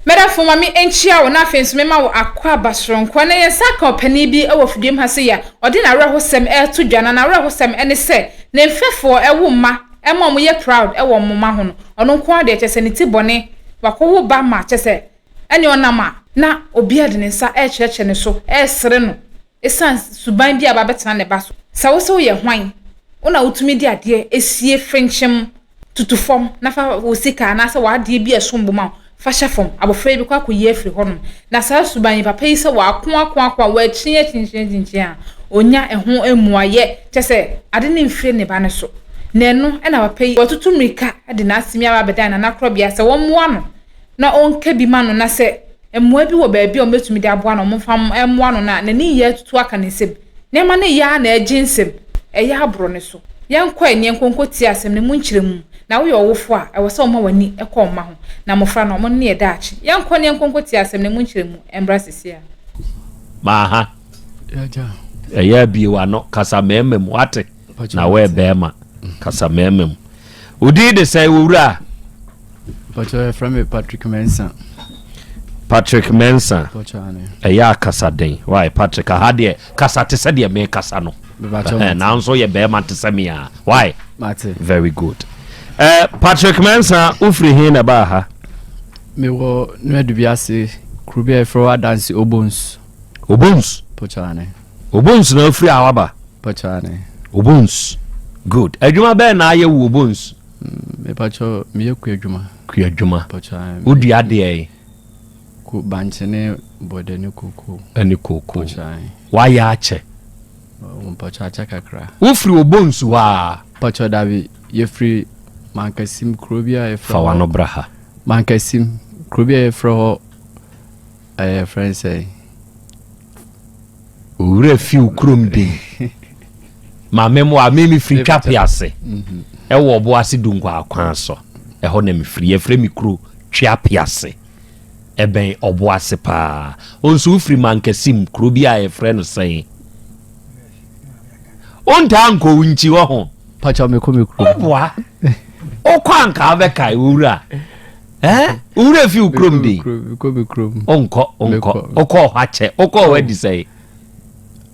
M'adamfo ma me nkyia wo na afei nso mema wo akwaaba soronko. Ɛnnɛ yɛn nsa aka ɔpanin bi wɔ fidua mu ha sei a ɔde n'awerɛhosɛm reto dwa na n'awerɛhosɛm ne sɛ ne mfɛfoɔ wo mma ma wɔyɛ proud wɔ wɔn mma ho no, ɔno nko ara deɛ kyerɛ sɛ ne ti bɔne, wakɔwo ba ma kyerɛ sɛ ɛne ɔnam a na obiara de ne nsa rekyerɛkyerɛ ne so resere no ɛsiane suban bi a aba abɛtena ne ba so. Sɛ wo sɛ woyɛ hwan? Wo na wotumi de adeɛ sie frenkyem Tutu fam na fa wo sika anaasɛ w'adeɛ bi a ɛsom bo ma wo fa hyɛ fam. Abɔfra yi bɛkɔ akɔyi afiri hɔnom. Na saa suban yi, papa yi sɛ wako ako ako a, wakyin akyinkyin akyinkyin a, ɔnya ɛho mmuaeɛ. Kyerɛ sɛ, ade no mfiri ne ba no so. Na ɛno na papa yi, watutu mmirika de n'asɛm yi aba abɛdan Nana Korɔbea sɛ wɔmmoa no na ɔnka bi ma no na sɛ mmoa bi wɔ baabi a wɔbɛtumi de aboa no a, wɔmfa mmoa no na n'ani nyɛ atutu aka ne nsam. Nneɛma no yɛ ara na ɛregye nsam, ɛyɛ aboro ne so. Yɛnkɔ ɛ, ne yɛnkɔ nkɔtie asɛm no mu nkyerɛmu. Na woyɛ ɔwofo a, ɛwɔ sɛ woma w'ani kɔ wo mma ho, na mmofra no, wɔn ne yɛn daakye. Yɛnkɔ ne yɛnkɔ nkɔtie asɛm no mu nkyerɛmu mmra seesei ara. Maaha. Ɛyɛ abie w'ano kasa mmarima mu wate na woyɛ bɛrima kasa mmarima mu. Odin de sɛn owura? Pacho yɛfrɛ me Patrick Mensah. Patrick Mensah. Ɛyɛ akasa den. Why Patrick aha deɛ kasa te sɛ deɛ mekasa no. Nanso yɛ bɛrima te sɛ me a. Why? Mate. Very good. Patrick Mensah wofiri he na ɛbaa ha? Mewɔ Nuadubi ase kuro bi a yɛfrɛ hɔ Adanse Obons. Obons? Pacho ane. Obons na wofiri a waba? Pacho ane. Obons. Good. Adwuma bɛn na ayɛ wo Obons? Mepacho meyɛ kuadwuma. Kuadwuma. Wodua adeɛ? Ko bankye ne bɔdɛ ne koko. Ɛne koko. Wayɛ akyɛ. Mpacho akyɛ kakra. Wofiri Obonsu hɔ a? Pacho dabi yɛfiri Mankasim kuro bi a yɛfrɛ hɔ. Fa w'ano bra ha. Mankasim kuro bi a yɛfrɛ hɔ ɛyɛ frɛ sɛ. Owura fi wo kurom den. Maame mo a me mefiri Twape ase mhm. ɛwɔ ɔbo ase Dunkwa akwan so ɛhɔ na mefiri yɛfrɛ me kuro Twape ase ɛbɛn ɔbo ase paa onso wofiri Mankasim kuro bi a yɛfrɛ no sɛn wontaa nkɔ wo nkyi wɔ ho pakyɛ mekɔ me kuro woboa wokɔ anka wobɛkae owura Eh? Wura fi wo kurom de. Mekɔ me kurom. Wonkɔ, wonkɔ. Wokɔ hɔ akyɛ. Wokɔ hɔ adi sɛe.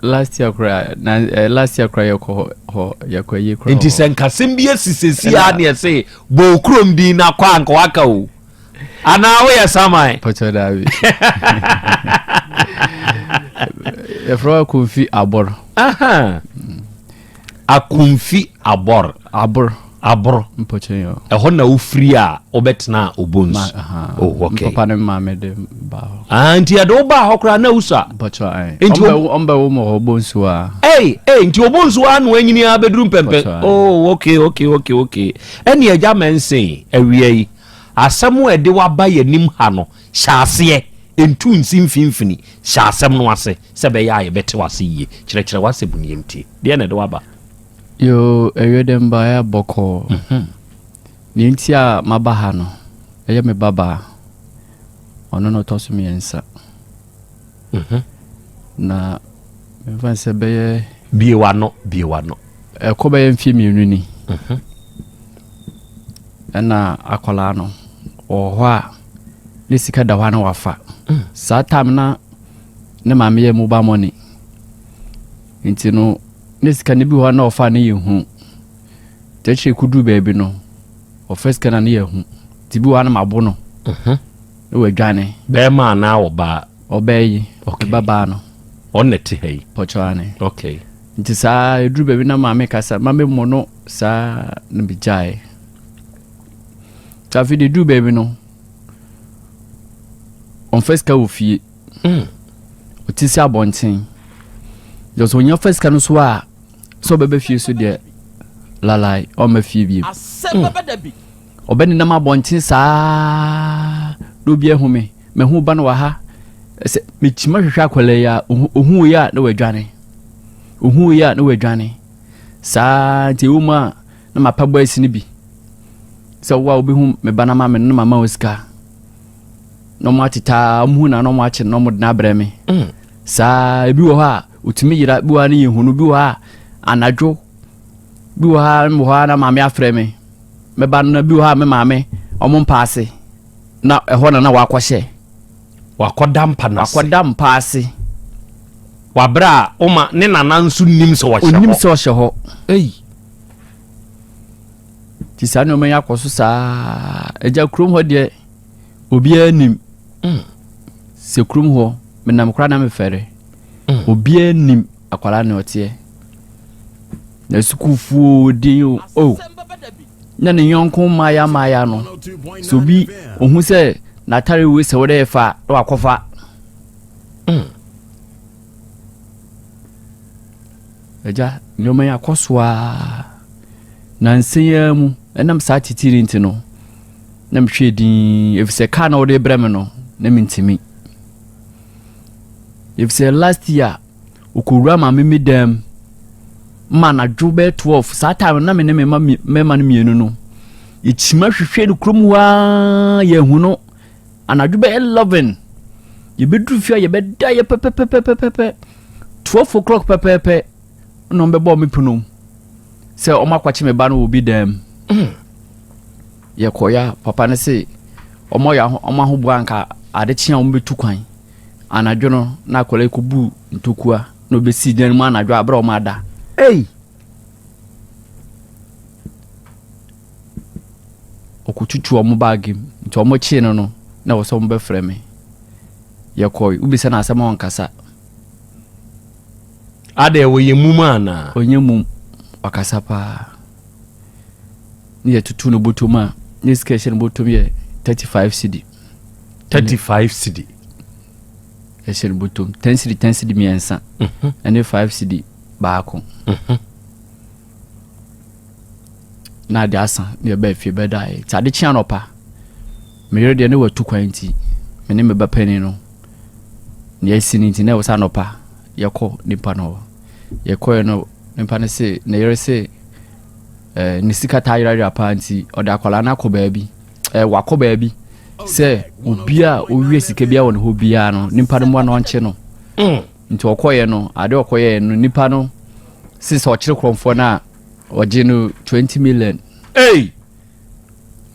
Last year kora, na eh, last year kora yɛkɔ hɔ, yɛkɔ yie kora. Nti sɛ nkasɛm bi asi sɛsi a ne ɛse bɔ wo kurom din na kɔ anka waka o. Anaa woyɛ saman? Pɔtɔ daabi. Yɛfrɛ hɔ Akumfi Abor. Aha. Akumfi Abor. Abor. Abor. Mpɔkyɛ yɛ. Ɛhɔ na wofiri a wobɛtena Obons. Oh, okay. Papa ne maame de ba hɔ. Ah, nti yɛde wo baa hɔ koraa na wusua. Mpɔkyɛ ayi. Nti ɔmbɛ wo mɔ hɔ Obonsu a. Ei, ei, nti Obonsu a na wanyini a bɛduru mpɛmpɛ. Oh, okay, okay, okay, okay. Ɛne agya mɛnsen awia yi. Asɛm a ɛde waba yɛn anim ha no, hyɛ aseɛ. Ntu nsi mfimfini. Hyɛ asɛm no ase sɛ ɛbɛyɛ a yɛbɛte w'ase yie. Kyerɛkyerɛ w'asɛm mu yɛntie. Deɛ na ɛde waba? Yoo, ɛwiɛ dɛ mbaeɛ bɔkɔɔ. Nea nti a maba ha no, ɛyɛ me babaa. Ɔno na ɔtɔ so mmiɛnsa. Na memfa no sɛ bɛyɛ. Bue w'ano, bue w'ano. Ɛkɔ bɛyɛ mfeɛ mmienu ni. Ɛna akwadaa no, ɔwɔ hɔ a, ne sika da hɔ a na wafa. Saa time na ne maame yɛ mobile money. Nti no, ne sika no bi wɔ hɔ a na ɔfa a ne yɛ hu. Nti akyire kɔduru baabi no, ɔfa sika no a ne yɛ hu. Nti bi wɔ hɔ a na mabo no. Mhm. Na wadwane. Bɛrima anaa ɔbaa? Ɔbaa yi. Okay. Ba baa no. Ɔno na ɛte ha yi? Pɔkyɛ ane. Okay. Nti saa ɛduru baabi na maame kasa, maame mmɔ no saa na megyae. Nti afei de ɛduru baabi no, ɔmfa sika wɔ fie. Mm. Ɔte sɛ abɔnten. Yɛ sɛ ɔnya fa sika no so a, sɛ ɔbɛba fie so deɛ lalai ɔmma fie bio. Mm. Ɔbɛnenam abɔnten saa na obi ahu me. Mahu ba no wɔ ha. Sɛ mekyima hwehwɛ akwadaa yi a, ohu yi a na wadwane. Ohu yi a na wadwane. Saa nti ɛwɔ mu a na mapɛ boys no bi. Sɛ wo a wobɛhu me ba no ama me no na mama wo sika. Na wɔn atetaa, wɔn hu na na wɔn akye na wɔn de no abrɛ me. Mm. Saa ebi wɔ hɔ a otumi yera, bi wɔ hɔ a ne yɛ hu no, bi wɔ hɔ a anadwo, bi wɔ hɔ a wɔ hɔ a na maame afrɛ me. Mɛba no na bi wɔ hɔ a me maame wɔn mpa ase na ɛhɔ na na wakɔhyɛ. Wakɔda mpa no ase. Wakɔda mpa ase. Wabrɛ a ɔma ne nana nso nim sɛ ɔhyɛ hɔ. Onim sɛ ɔhyɛ hɔ. Ei. Nti saa nneɛma yi akɔ so saa. Agya kurom hɔ deɛ obiara nim. Sɛ kurom hɔ menam koraa na mefɛre. Obiara nim akwadaa na ɔteɛ. Na sukuufoɔ din o. Oh. Na ne yɔnko mmaaya mmaaya no. Sɛ obi ohu sɛ n'atare wei sɛ wɔde yɛ fa na wakɔfa. Agya, nneɛma yi akɔ so ara. Nansa yi ara mu, ɛnam saa tete no nti no, na mehwɛɛ dinn, efisɛ kaa na wɔde brɛ me no, na mentumi. Efisɛ last year, okowura maame mi dan mu ma anadwo bɛyɛ 12 saa time na me ne me mma mmarima no mmienu no yɛkyima hwehwɛ no kurom hɔ ara yɛahu no Anadwo bɛyɛ 11, yɛbɛduru fie a yɛbɛda yɛ pɛpɛpɛpɛpɛ. 12 o'clock pɛpɛɛpɛ na wɔbɛbɔ me pono mu sɛ wɔn akwakye me ba no wɔ obi dan mu. Mm. Yɛkɔeɛ a papa no se wɔn ayɛ wɔn ahoboa nka ade kye a wɔbɛtu kwan. Anadwo no na akwadaa yi kɔbu ntokua na ɔbɛsi dan mu anadwo a berɛ a wɔn ada. Ei! Ɔkɔtutu wɔn baage mu nti wɔn kyee no no na ɛwɔ sɛ wɔn bɛfrɛ me. Yɛkɔe, wobisa no asɛm a ɔnkasa. Adɛn, ɔyɛ mum anaa? Ɔnyɛ mum, ɔkasa paa. Ne yɛtutu no bɔtɔ mu a, ne sika ɛhyɛ no bɔtɔ mu yɛ 35 cedi. 35 cedi. Ɛhyɛ no bɔtɔ mu, 10 cedi, 10 cedi mmiɛnsa, ɛne 5 cedi baako. Na ade asa na yɛbaa fie bɛdaeɛ. Nti ade kye anɔpa, me yere deɛ ne watu kwan nti, me ne me ba panin no, nea asi no nti na ɛwɔ sɛ anɔpa yɛkɔ nipa no hɔ. Yɛkɔɛ no, nipa no se, ne yere se, eh, ne sika taa yerayera paa nti ɔde akwadaa no akɔ baabi. Eh, wakɔ baabi sɛ obi a owie sika biara wɔ ne hɔ biara no, nipa no mmoa na ɔnkye no. Mm. Nti ɔkɔeɛ no, adeɛ ɔkɔyɛɛ no, nipa no se sɛ ɔkyere korɔmfoɔ no a, ɔgye no 20 million. Ei!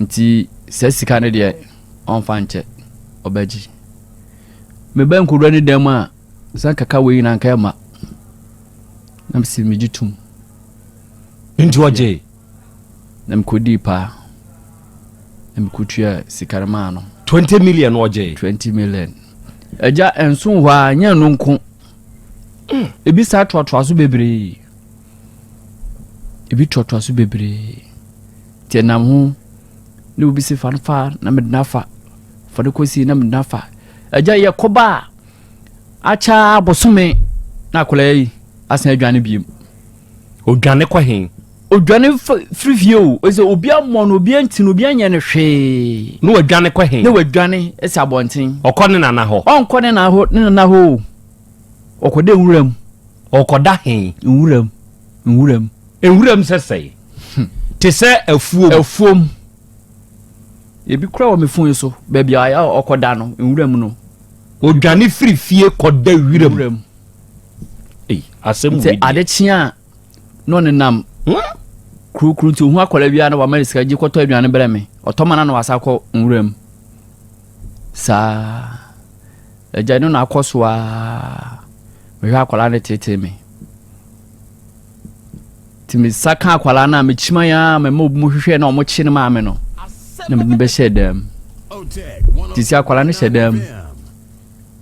Nti saa sika no deɛ, ɔmfa nkyɛ, ɔbɛgye. Meba nkɔwura ne dan mu a, sɛ kaka wei nyinaa nka ɛma. Na mese megye tom. Nti ɔgye? Na mekɔdii paa. Na mekɔtua sika no maa no. 20 million ɔgye? 20 million. Agya, ɛnso hɔ a, nyɛ ɛno nko. Ebi saa toatoa so bebree. Ebi toatoa so bebree. Nti ɛnam ho ne obi se fa no fa na mede no afa. Fa no kɔsi na mede no afa. Agya, yɛkɔba a, akyɛ bosome na akwadaa yi asan adwane biem. Odwane kɔ he? Odwane firi fie o, ɛsɛ obi ammɔ no, obi anti no, obi anyɛ no hwee. Na wadwane kɔ he? Na wadwane asi abɔnten. Ɔkɔ ne nana hɔ? Ɔnkɔ ne nana hɔ, ne nana hɔ o. Ɔkɔda nwura mu. Ɔkɔda he? Nwura mu, nwura mu. Nwura mu sɛ sɛn? Te sɛ afuom? Afuom. Ebi kura wɔ me fon yi so, baabi a ɔkɔda no, nwura mu no. Odwane firi fie kɔda nwura mu. Nwura mu. Ei, asɛm wei deɛ. Nti ade kye a, na ɔnenam kurokuro nti ohun akwadaa biara na wama no sika gye kɔtɔ aduane brɛ me ɔtɔ ma no na wasa kɔ nwura mu saa agya no na akɔ so aa mehwɛ akwadaa no tetee me nti mesa ka akwadaa no a mekyima ya a mema obi mu hwehwɛ na ɔmo kye no maa me no na mede no bɛhyɛ dan mu nti sɛ akwadaa no hyɛ dan mu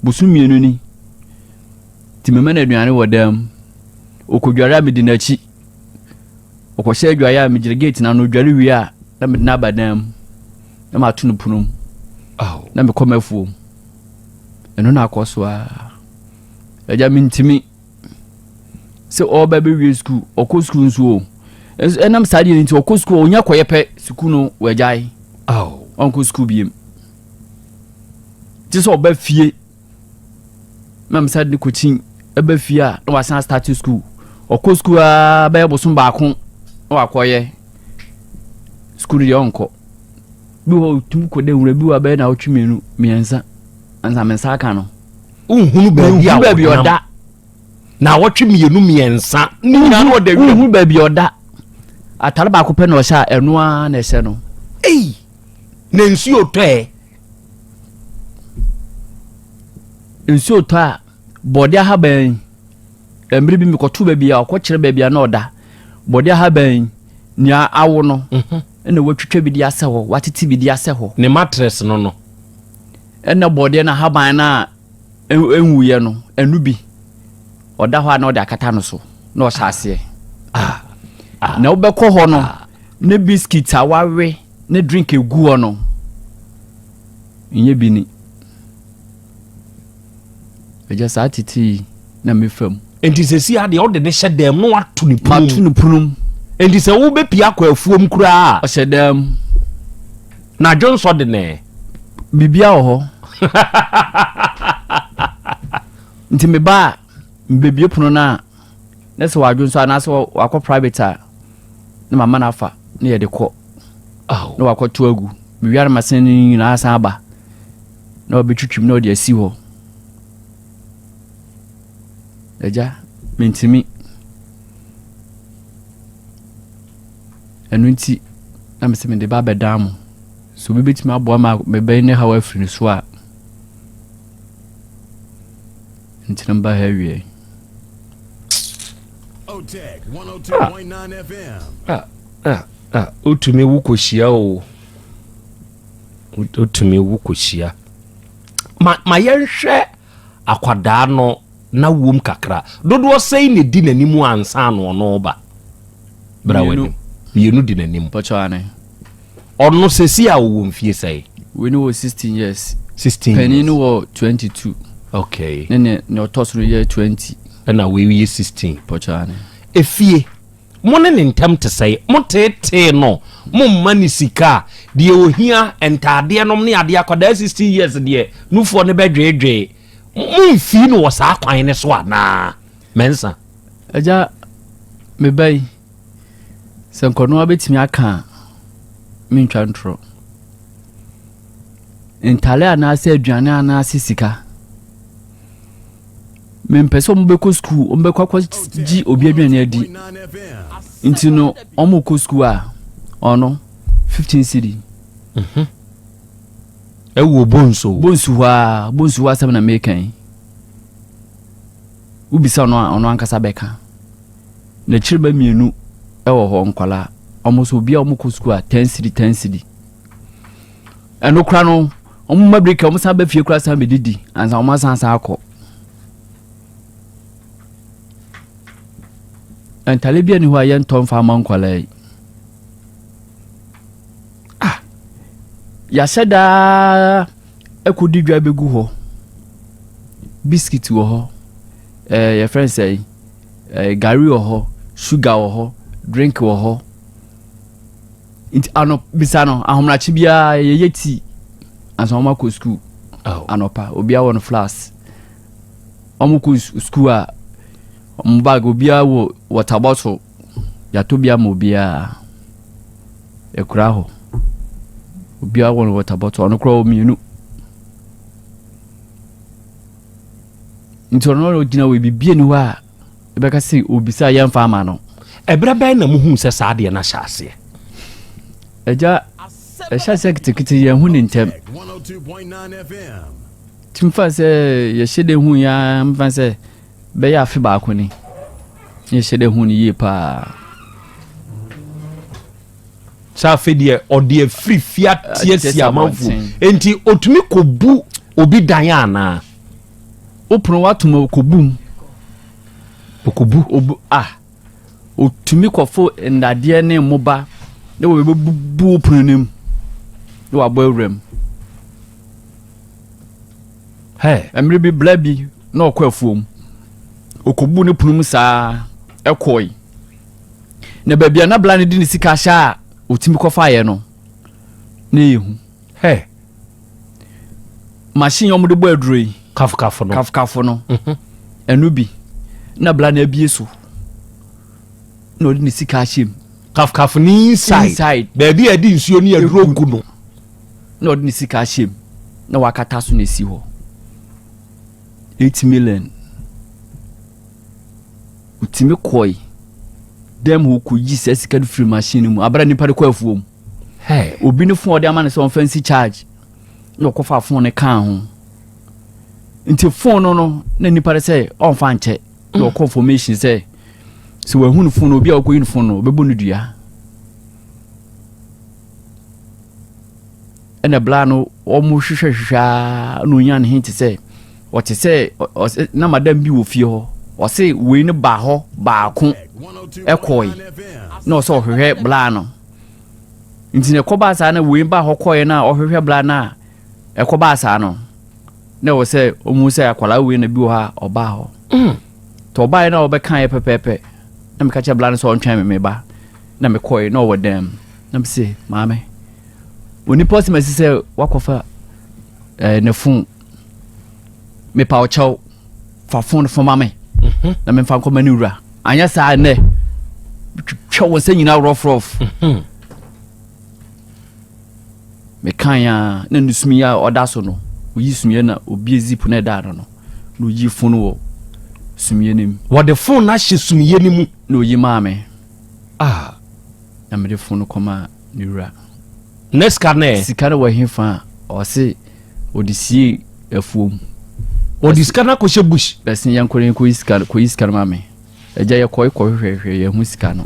bosom mmienu ni Nti mema no aduane wɔ dan mu. Ɔkɔdware a medi n'akyi. Ɔkɔhyɛ adwaeɛ a megyina gate no ano ɔdware wie a na mede no aba dan mu na mato no pono mu na mekɔ m'afuom. Ɛno na akɔ so ara. Agya mentumi sɛ ɔreba bɛwie sukuu ɔkɔ sukuu nso o ɛnam saa deɛ no nti ɔkɔ sukuu ɔnya kɔyɛ pɛ sukuu no wagyae ɔnkɔ sukuu biem gye sɛ ɔba fie na mesa de kɔkyin ɛba fie a na wasan start school ɔkɔ school aa bɛyɛ bosom baako na wakɔyɛ school deɛ ɔnkɔ bi hɔ ɔtumi kɔ dɛ nwura bi wɔ abɛyɛ na ɔtwe mmienu mmiɛnsa ansa me nsa aka no nhunu baabi a baabi ɔda na wɔtwe mmienu mmiɛnsa ne nyinaa na ɔda wia nhunu baabi ɔda atare baako pɛ na ɔhyɛ a ɛno ara na ɛhyɛ no ei na nsuo tɔɛ. Nsuo tɔ a, bɔɔde ahaban yi, mmere bi mekɔto baabi a ɔkɔkyerɛ baabi a na ɔda. Bɔɔde ahaban yi, nea awo no, mhm. ɛna watwitwa bi de asɛ hɔ, watete bi de asɛ hɔ. Ne mattress no no. Ɛna bɔɔdeɛ no ahaban no a ɛnwuiɛ no, ɛno bi. Ɔda hɔ a na ɔde akata no so na ɔhyɛ aseɛ. Ah, ah, na wobɛkɔ hɔ no, ah. ne biscuit a wawe ne drink egu hɔ no, nyɛ bi ni. Agya saa tete yi na me fam. Nti sɛsi adeɛ wode ne hyɛ dɛm na wato ne punum. Mato ne punum. Nti sɛ wobɛpia akɔ afuom koraa. Ɔhyɛ dɛm. Na dwonsɔ de nɛ. Bibia wɔ hɔ. Nti me ba a mebɛbie pono no a na sɛ wadwonsɔ anaasɛ wakɔ private a na mama no afa na yɛde kɔ na wakɔto agu. Mewia no masene no nyinaa san aba na wabɛtwitwim na ɔde asi hɔ. Agya, mentumi. Ɛno nti na mesɛ mede ba abɛdan mo. Sɛ obi bɛtumi aboa ma mebɛyi ne haw afiri ne so a, nti na meba ha awie. Ah, ah, ah, wotumi wo kɔhyia o. Wotumi wo kɔhyia. Ma, ma yɛnhwɛ akwadaa no na wom kakra. Dodoɔ sɛn na ɛdi n'anim ansa na ɔno ba? Bra w'anim. Mmienu di n'anim. Ɔno sɛsi a ɔwɔ mfie sɛn? Wei no wɔ 16 years. 16 years. Panin no wɔ 22. Okay. Ne ne ne ɔtɔ so no yɛ 20. Ɛna wei yɛ 16. Pɔtɔ ane. Efie. Mo ne ne ntam te sɛn? Mo teetee no? Mo mma ne sika? Deɛ ohia, ntaadeɛ nom ne adeɛ, akwadaa 16 years deɛ nufoɔ no bɛdweedwee. Mo mfii no wɔ saa kwan no so anaa? Mɛnsa. Agya, me ba yi, sɛ nkɔnoa bɛtumi aka a, mentwa ntorɔ. Ntale anaasɛ aduane anaasɛ sika. Mempɛ sɛ wɔbɛkɔ sukuu, wɔbɛkɔ akɔgye obi aduane adi. Nti no, wɔkɔ sukuu a, ɔno, 15 cedi. Mhm. Ɛwɔ bonsu. Bonsu hɔ a, bonsu hɔ asɛm na meka yi. Wobisa ɔno a, ɔno ankasa bɛka. N'akyiriba mmienu wɔ hɔ, nkwadaa. Wɔn nso, obi a wɔkɔ sukuu a, 10 cedi, 10 cedi. Ɛno kora no, wɔn ma break a, wɔn san ba fie kora san bɛdidi ansa wɔn asan san akɔ. Ntale bi ani hɔ a yɛntɔ mfa ama nkwadaa yi. Ah, yɛahyɛ daa ɛkɔdi dwa bɛgu hɔ. Biscuit wɔ hɔ, ɛɛ yɛfrɛ no sɛ ɛɛ gari wɔ hɔ, sugar wɔ hɔ, drink wɔ hɔ. Nti ano bisa no ahomakye biara yɛyɛ tea ansa wɔn akɔ sukuu anɔpa obiara wɔ no flask wɔn kɔ sukuu a wɔn bag obiara wɔ water bottle yɛatɔ bi ama obiara ekura hɔ obiara wɔ no water bottle ɔno koraa wɔ mmienu nti ɔno na ogyina wɔ biribi ni hɔ a. Ɛbɛka sɛ obisa a yɛmfa ama no. Ɛberɛ bɛn na mohuu sɛ saa adeɛ no ahyɛ aseɛ? Agya, ɛhyɛ aseɛ ketekete yɛnhu ne ntɛm. Nti mfa sɛ yɛhyɛ dɛ hu yɛ ara mfa sɛ bɛyɛ afe baako ni. Yɛhyɛ dɛ hu no yie paa. Sɛ afei deɛ ɔde afiri fie ateasia amanfoɔ. Enti ɔtumi kɔbu obi dan anaa? Wo pono watom ɔkɔbu mu. Ɔkɔbu? Obu ah ɔtumi kɔfo nnadeɛ ne mmoba na wɔbɛbubu wo pono no mu na wabɔ awura mu. Hey. Mmerɛ bi bla bi na ɔkɔ afuom. Ɔkɔbu ne pono mu saa ɛkɔe. Na baabi a na bla no de ne sika ahyɛ a ɔtumi kɔfaeɛ no na ɛyɛ hu. Hey. Machine a wɔde bɔ aduro yi. Kafkafo no. Kafkafo no. Mhm. Ɛno bi. Na bla na abie so. Na ɔde ne sika ahyɛ mu. Kafkafo ne inside. Inside. Baabi a yɛde nsuo ne aduro gu no. Na ɔde ne sika ahyɛ mu. Na wakata so na esi hɔ. 8 million. Otumi kɔe. Dɛm hɔ kɔyi saa sika no firi machine no mu. Abere nipa de kɔ afuom. Hey. Obi ne phone ɔde ama no sɛ ɔmfa nsi charge na ɔkɔfa phone no kaa ho. Nti phone no no na nipa no sɛ ɔnfa nkyɛ na ɔkɔ information sɛ sɛ wahu no phone no obi a ɔkɔyi no phone no ɔbɛbɔ no dua. Ɛna bla no wɔn hwehwɛ hwehwɛ aa na onya ne hint sɛ ɔte sɛ ɔsɛ na madam bi wɔ fie hɔ ɔse wei no ba hɔ baako ɛkɔe na ɔsɛ ɔhwehwɛ bla no nti na ɛkɔbaa saa na wei ba hɔ kɔe na ɔhwehwɛ bla no a ɛkɔbaa saa no na ɛwɔ sɛ ɔmu sɛ akwadaa wei na bi wɔ hɔ a ɔbaa hɔ mm. nti ɔbaeɛ na ɔbɛkaeɛ pɛpɛɛpɛ na meka kyerɛ bla no sɛ ɔntwɛn me meba na mekɔe na ɔwɔ dan mu na mese maame onipa ɔsɛ masi sɛ wakɔfa eh, ne fon mepa ɔkyɛw fa fon fo ma me mhm. na memfa nkɔma ne wura anyɛ saa nnɛ twitwa wɔn sɛ nyinaa rɔfrɔf mhm. Mekae a na ne sumii a ɔda so no, oyi sumiiɛ na obie zip na ɛda ano no, na oyi fon wɔ sumiiɛ no mu. Wɔde fon no ahyɛ sumiiɛ no mu. Na oyi maa me. Ah. Na mede fon no kɔmaa ne wura. Na sika no ɛ? Sika no wɔ he fa a? Ɔse ɔde sie afuom. Ɔde sika no akɔhyɛ bush. Bɛse yɛnkɔ na yɛnkɔyi sika no, kɔyi sika no ma me. Agya yɛkɔe kɔhwehwɛhwɛ yɛnhu sika no.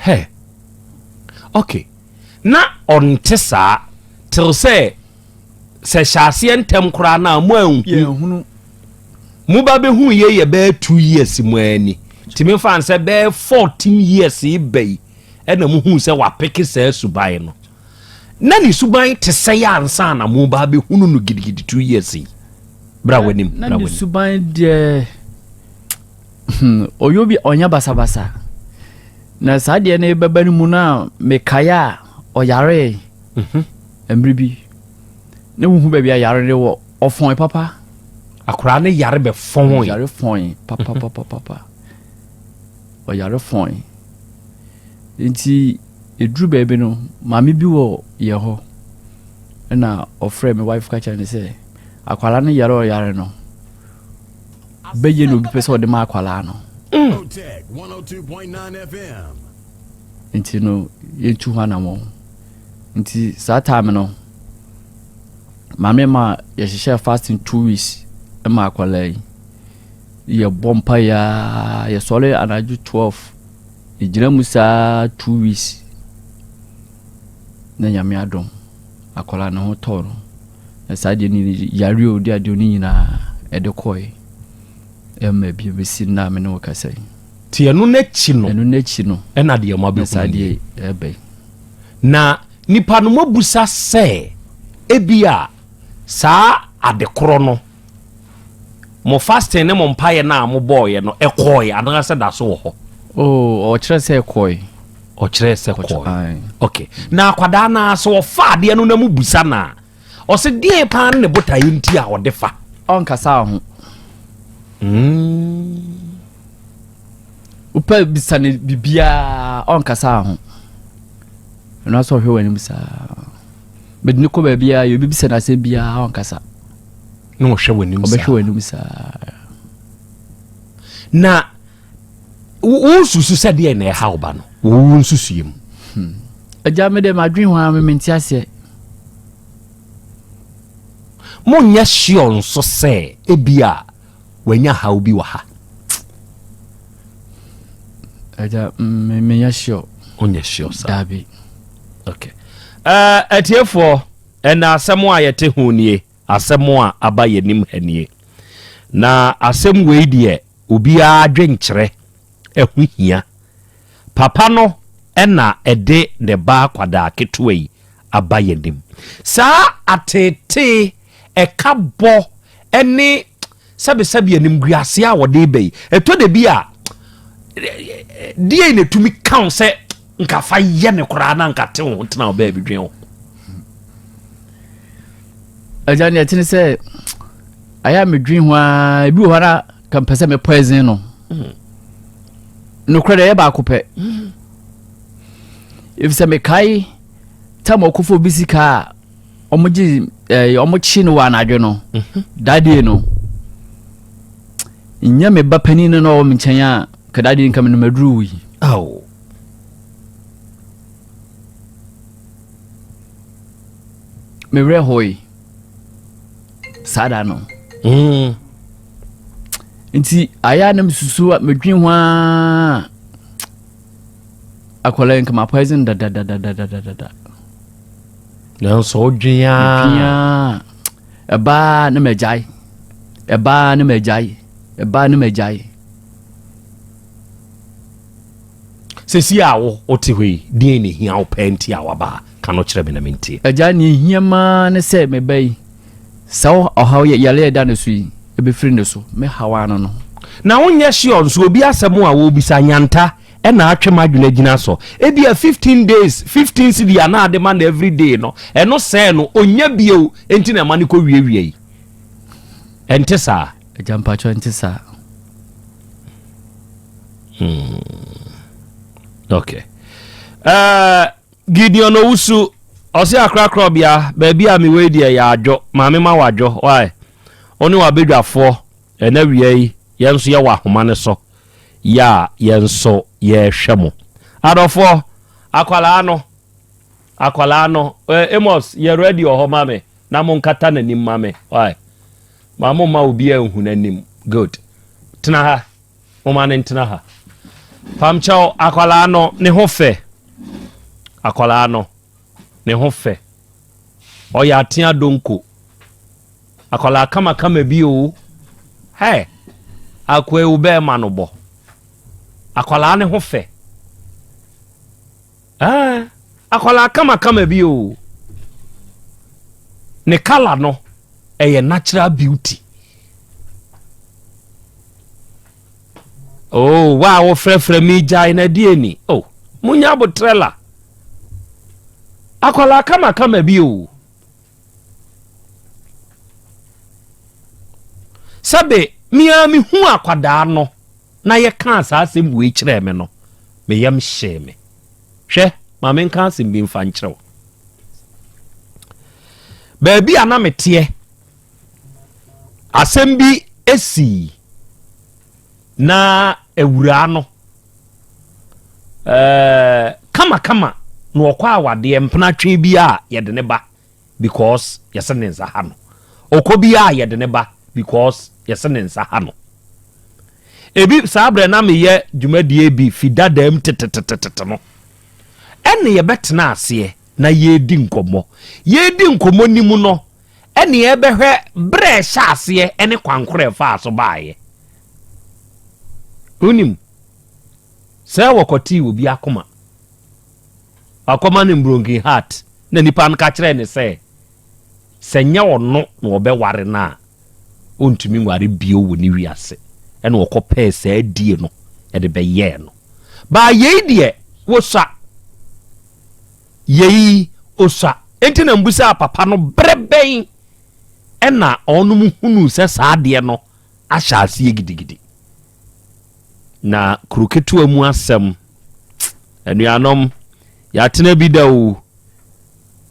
Hey. Okay. Na ɔnte saa till sɛ sɛ hyɛ aseɛ ntɛm koraa na mo anhu. Mo ba bɛhu yɛ yɛ bɛyɛ 2 years mu ani. Tumi fa nsɛ bɛyɛ 14 years yi ba yi ɛna mo hu sɛ wapeke saa suban no. Na ne suban te sɛ yɛ ansa na mo ba bɛhunu no gidigidi 2 years yi. Bra w'anim. Na ne suban deɛ hmm, ɔyɛ obi ɔnyɛ basabasa. Na saa deɛ no bɛba no mu no a mekae a ɔyaree mhm. mmerɛ bi na wohu baabi a yare no wɔ ɔfɔn papa. Akwaraa no yare bɛfɔn. Yare fɔn papapapapa. Ɔyare fɔn. Nti ɛduru baabi no maame bi wɔ yɛ hɔ ɛna ɔfrɛ me wife ka kyerɛ no sɛ Akwadaa no yare a ɔyare no, bɛyɛ na obi pɛ sɛ ɔde ma akwadaa no. Mm. Nti no, yɛntu ho anammɔn. Nti saa time no, maame ma yɛhyehyɛ fasting 2 weeks ma akwadaa yi. Yɛbɔ mpaeɛ a, yɛsɔre anadwo 12. Yɛgyina mu saa 2 weeks. Na Nyame adom, akwadaa no ho tɔɔ no. Na saa deɛ no yareɛ o, de adeɛ no nyinaa ɛde kɔe. Ɛmma bio bɛsi nnɛ a me ne wo kasa yi. Nti ɛno n'akyi no. Ɛno n'akyi no. Ɛna deɛ mo abɛhunu. Na saa deɛ ɛbɛ yi. Na nipa no moabusa sɛ ebia saa adekorɔ no mo fasting ne mo mpaeɛ no a mobɔɔyɛ no ɛkɔɔe anaasɛ da so wɔ hɔ? Oh, ɔkyerɛ sɛ ɛkɔɔe. Ɔkyerɛ sɛ kɔɔe. Okay. Na akwadaa no ara sɛ ɔfa adeɛ no na mo busa no a, ɔsɛ deɛn paa ne ne botaeɛ nti a ɔde fa? Ɔnkasa ho. Wopɛ bisa no biribiara ɔnkasa ho. Ɛno asɛ ɔhwɛ w'anim saa. Mede no kɔ baabiara yɛ obi bisa no asɛm biara ɔnkasa. Na ɔhwɛ w'anim saa. Ɔbɛhwɛ w'anim saa. Na wosusu sɛ deɛ na ɛha wo ba no wɔ wo nsusuiɛ mu? Agya me deɛ madwen ho ara me mente aseɛ. Monyɛ sure nso sɛ ebia wanya haw bi wɔ ha? Agya me menyɛ sure. Wonyɛ sure saa? Daabi. Okay. Uh, atiefoɔ, ɛna asɛm a yɛte ho nie, asɛm a aba yɛnim ha nie. Na asɛm wei deɛ Obiara adwenkyerɛ ho hia. Papa no na ɛde ne ba akwadaa ketewa yi aba yɛn anim. Saa ateetee, ɛkabɔ ne sɛbesɛbe animguaseɛ a wɔde reba yi, ɛtɔ da bi a, deɛn na ɛtumi ka wo sɛ nka fa yɛ no koraa na nka te wo ho tena wo baabi dwen wo ho? Agya, deɛ ɛte ne sɛ ayɛ a medwen ho ara ebi wɔ hɔ na ka mpɛ sɛ me poison no mm. nokorɛ deɛ ɛyɛ baako pɛ mm. efisɛ mekae tam ɔkɔfo obi sika a wɔgye ɛɛ wɔkye no wɔ anadwo no mhm. dadie no nyɛ me ba panin no na ɔwɔ me nkyɛn a ka dadie nka me no maduru yi. Me werɛ hoe saa da no. Nti ayɛ a na mesusu a medwen ho ara akwadaa yi nka ma poison dadadadadadada. Nanso wodwen ara. Medwen ara ɛbaa na magyae ɛbaa na magyae ɛbaa na magyae. Sɛsi a wo wote hɔ yi, deɛn na ɛhia wo paa nti a waba ha? Ka no kyerɛ me na mentie. Agya, nea ɛhia maa ne sɛ me ba yi, saa ɔhaw yɛ yare a ɛda ne so yi, ɛbɛfiri ne so. Me haw ara no no. Na wonyɛ sure nso, obi asɛm a wɔrebisa, Nyanta na atwe m'adwene agyina so. Ebia 15 days, 15 cedi a na ade ma no every day no, ɛno sɛɛ no, ɔnnya bio, enti na ɛma no kɔwiawia yi. Ɛnte saa? Agya, mpakyɛw, ɛnte saa. Hmm. Okay. Uh, Gideon Owusu, ɔse akorakora ɔbea, baabi a mewɔ yi deɛ yɛ adwo, maame ma wadwo, why? Wo ne wabadwafoɔ, ɛna wia yi, yɛn nso yɛwɔ ahoma no so, yɛ a yɛn nso yɛrehwɛ mo. Adɔfoɔ, akwadaa no, akwadaa no, eh, Amos, yɛ ready wɔ hɔ ma me, na monkata n'anim ma me, why? Ma mo mma obiara nhu n'anim, good. Tena ha. Momma no ntena ha. Pamkyɛw, akwadaa no, ne ho fɛ. Akwadaa no, ne ho fɛ. Ɔyɛ atea donko. Akwadaa kamakama bi o. Hɛ, akoa yi wo bɛrima no bɔ. Akwadaa ne ho fɛ. Ɛɛ, akwadaa kamakama bi o. Ne kala no, ɛyɛ natural beauty. Oh, wa a wofrɛfrɛ me gyae na deɛ ni. Oh, munya abotrɛ la. Akwadaa kamakama bi o. Sɛbe me ara mehu akwadaa no na yɛkaa saa asɛm wei kyerɛɛ me no, me yam hyee me. Hwɛ, ma menka asɛm bi mfa nkyerɛ wo. Baabi a na meteɛ, asɛm bi sii na awuraa no ɛɛ kamakama na ɔkɔ awadeɛ mpenatwe bi a yɛde ne ba because yɛsɛ ne nsa ha no ɔkɔ bi a yɛde ne ba because yɛsɛ ne nsa ha no ebi saa berɛ na meyɛ dwumadie bi fi dadaam tetetetete no ɛne yɛbɛtena aseɛ na yɛredi nkɔmmɔ yɛredi nkɔmmɔ ni mu no ɛne yɛbɛhwɛ berɛ ɛhyɛ aseɛ ɛne kwankorɛ ɛfaa so baeɛ wonim sɛ wɔkɔtee obi akoma wakɔma no broken heart na nipa no ka kyerɛɛ no sɛ sɛ nyɛ ɔno na ɔbɛware no a ɔntumi nware bio wɔ ne wiase ɛna ɔkɔpɛɛ saa die no ɛde bɛyɛɛ no baa yei deɛ wosua yei osua enti na mbusaa papa no berɛ bɛn ɛna ɔnom hunuu sɛ saa adeɛ no ahyɛ aseɛ gidigidi Na kuro ketewa mu asɛm. Anuanom, yɛatena bi da o,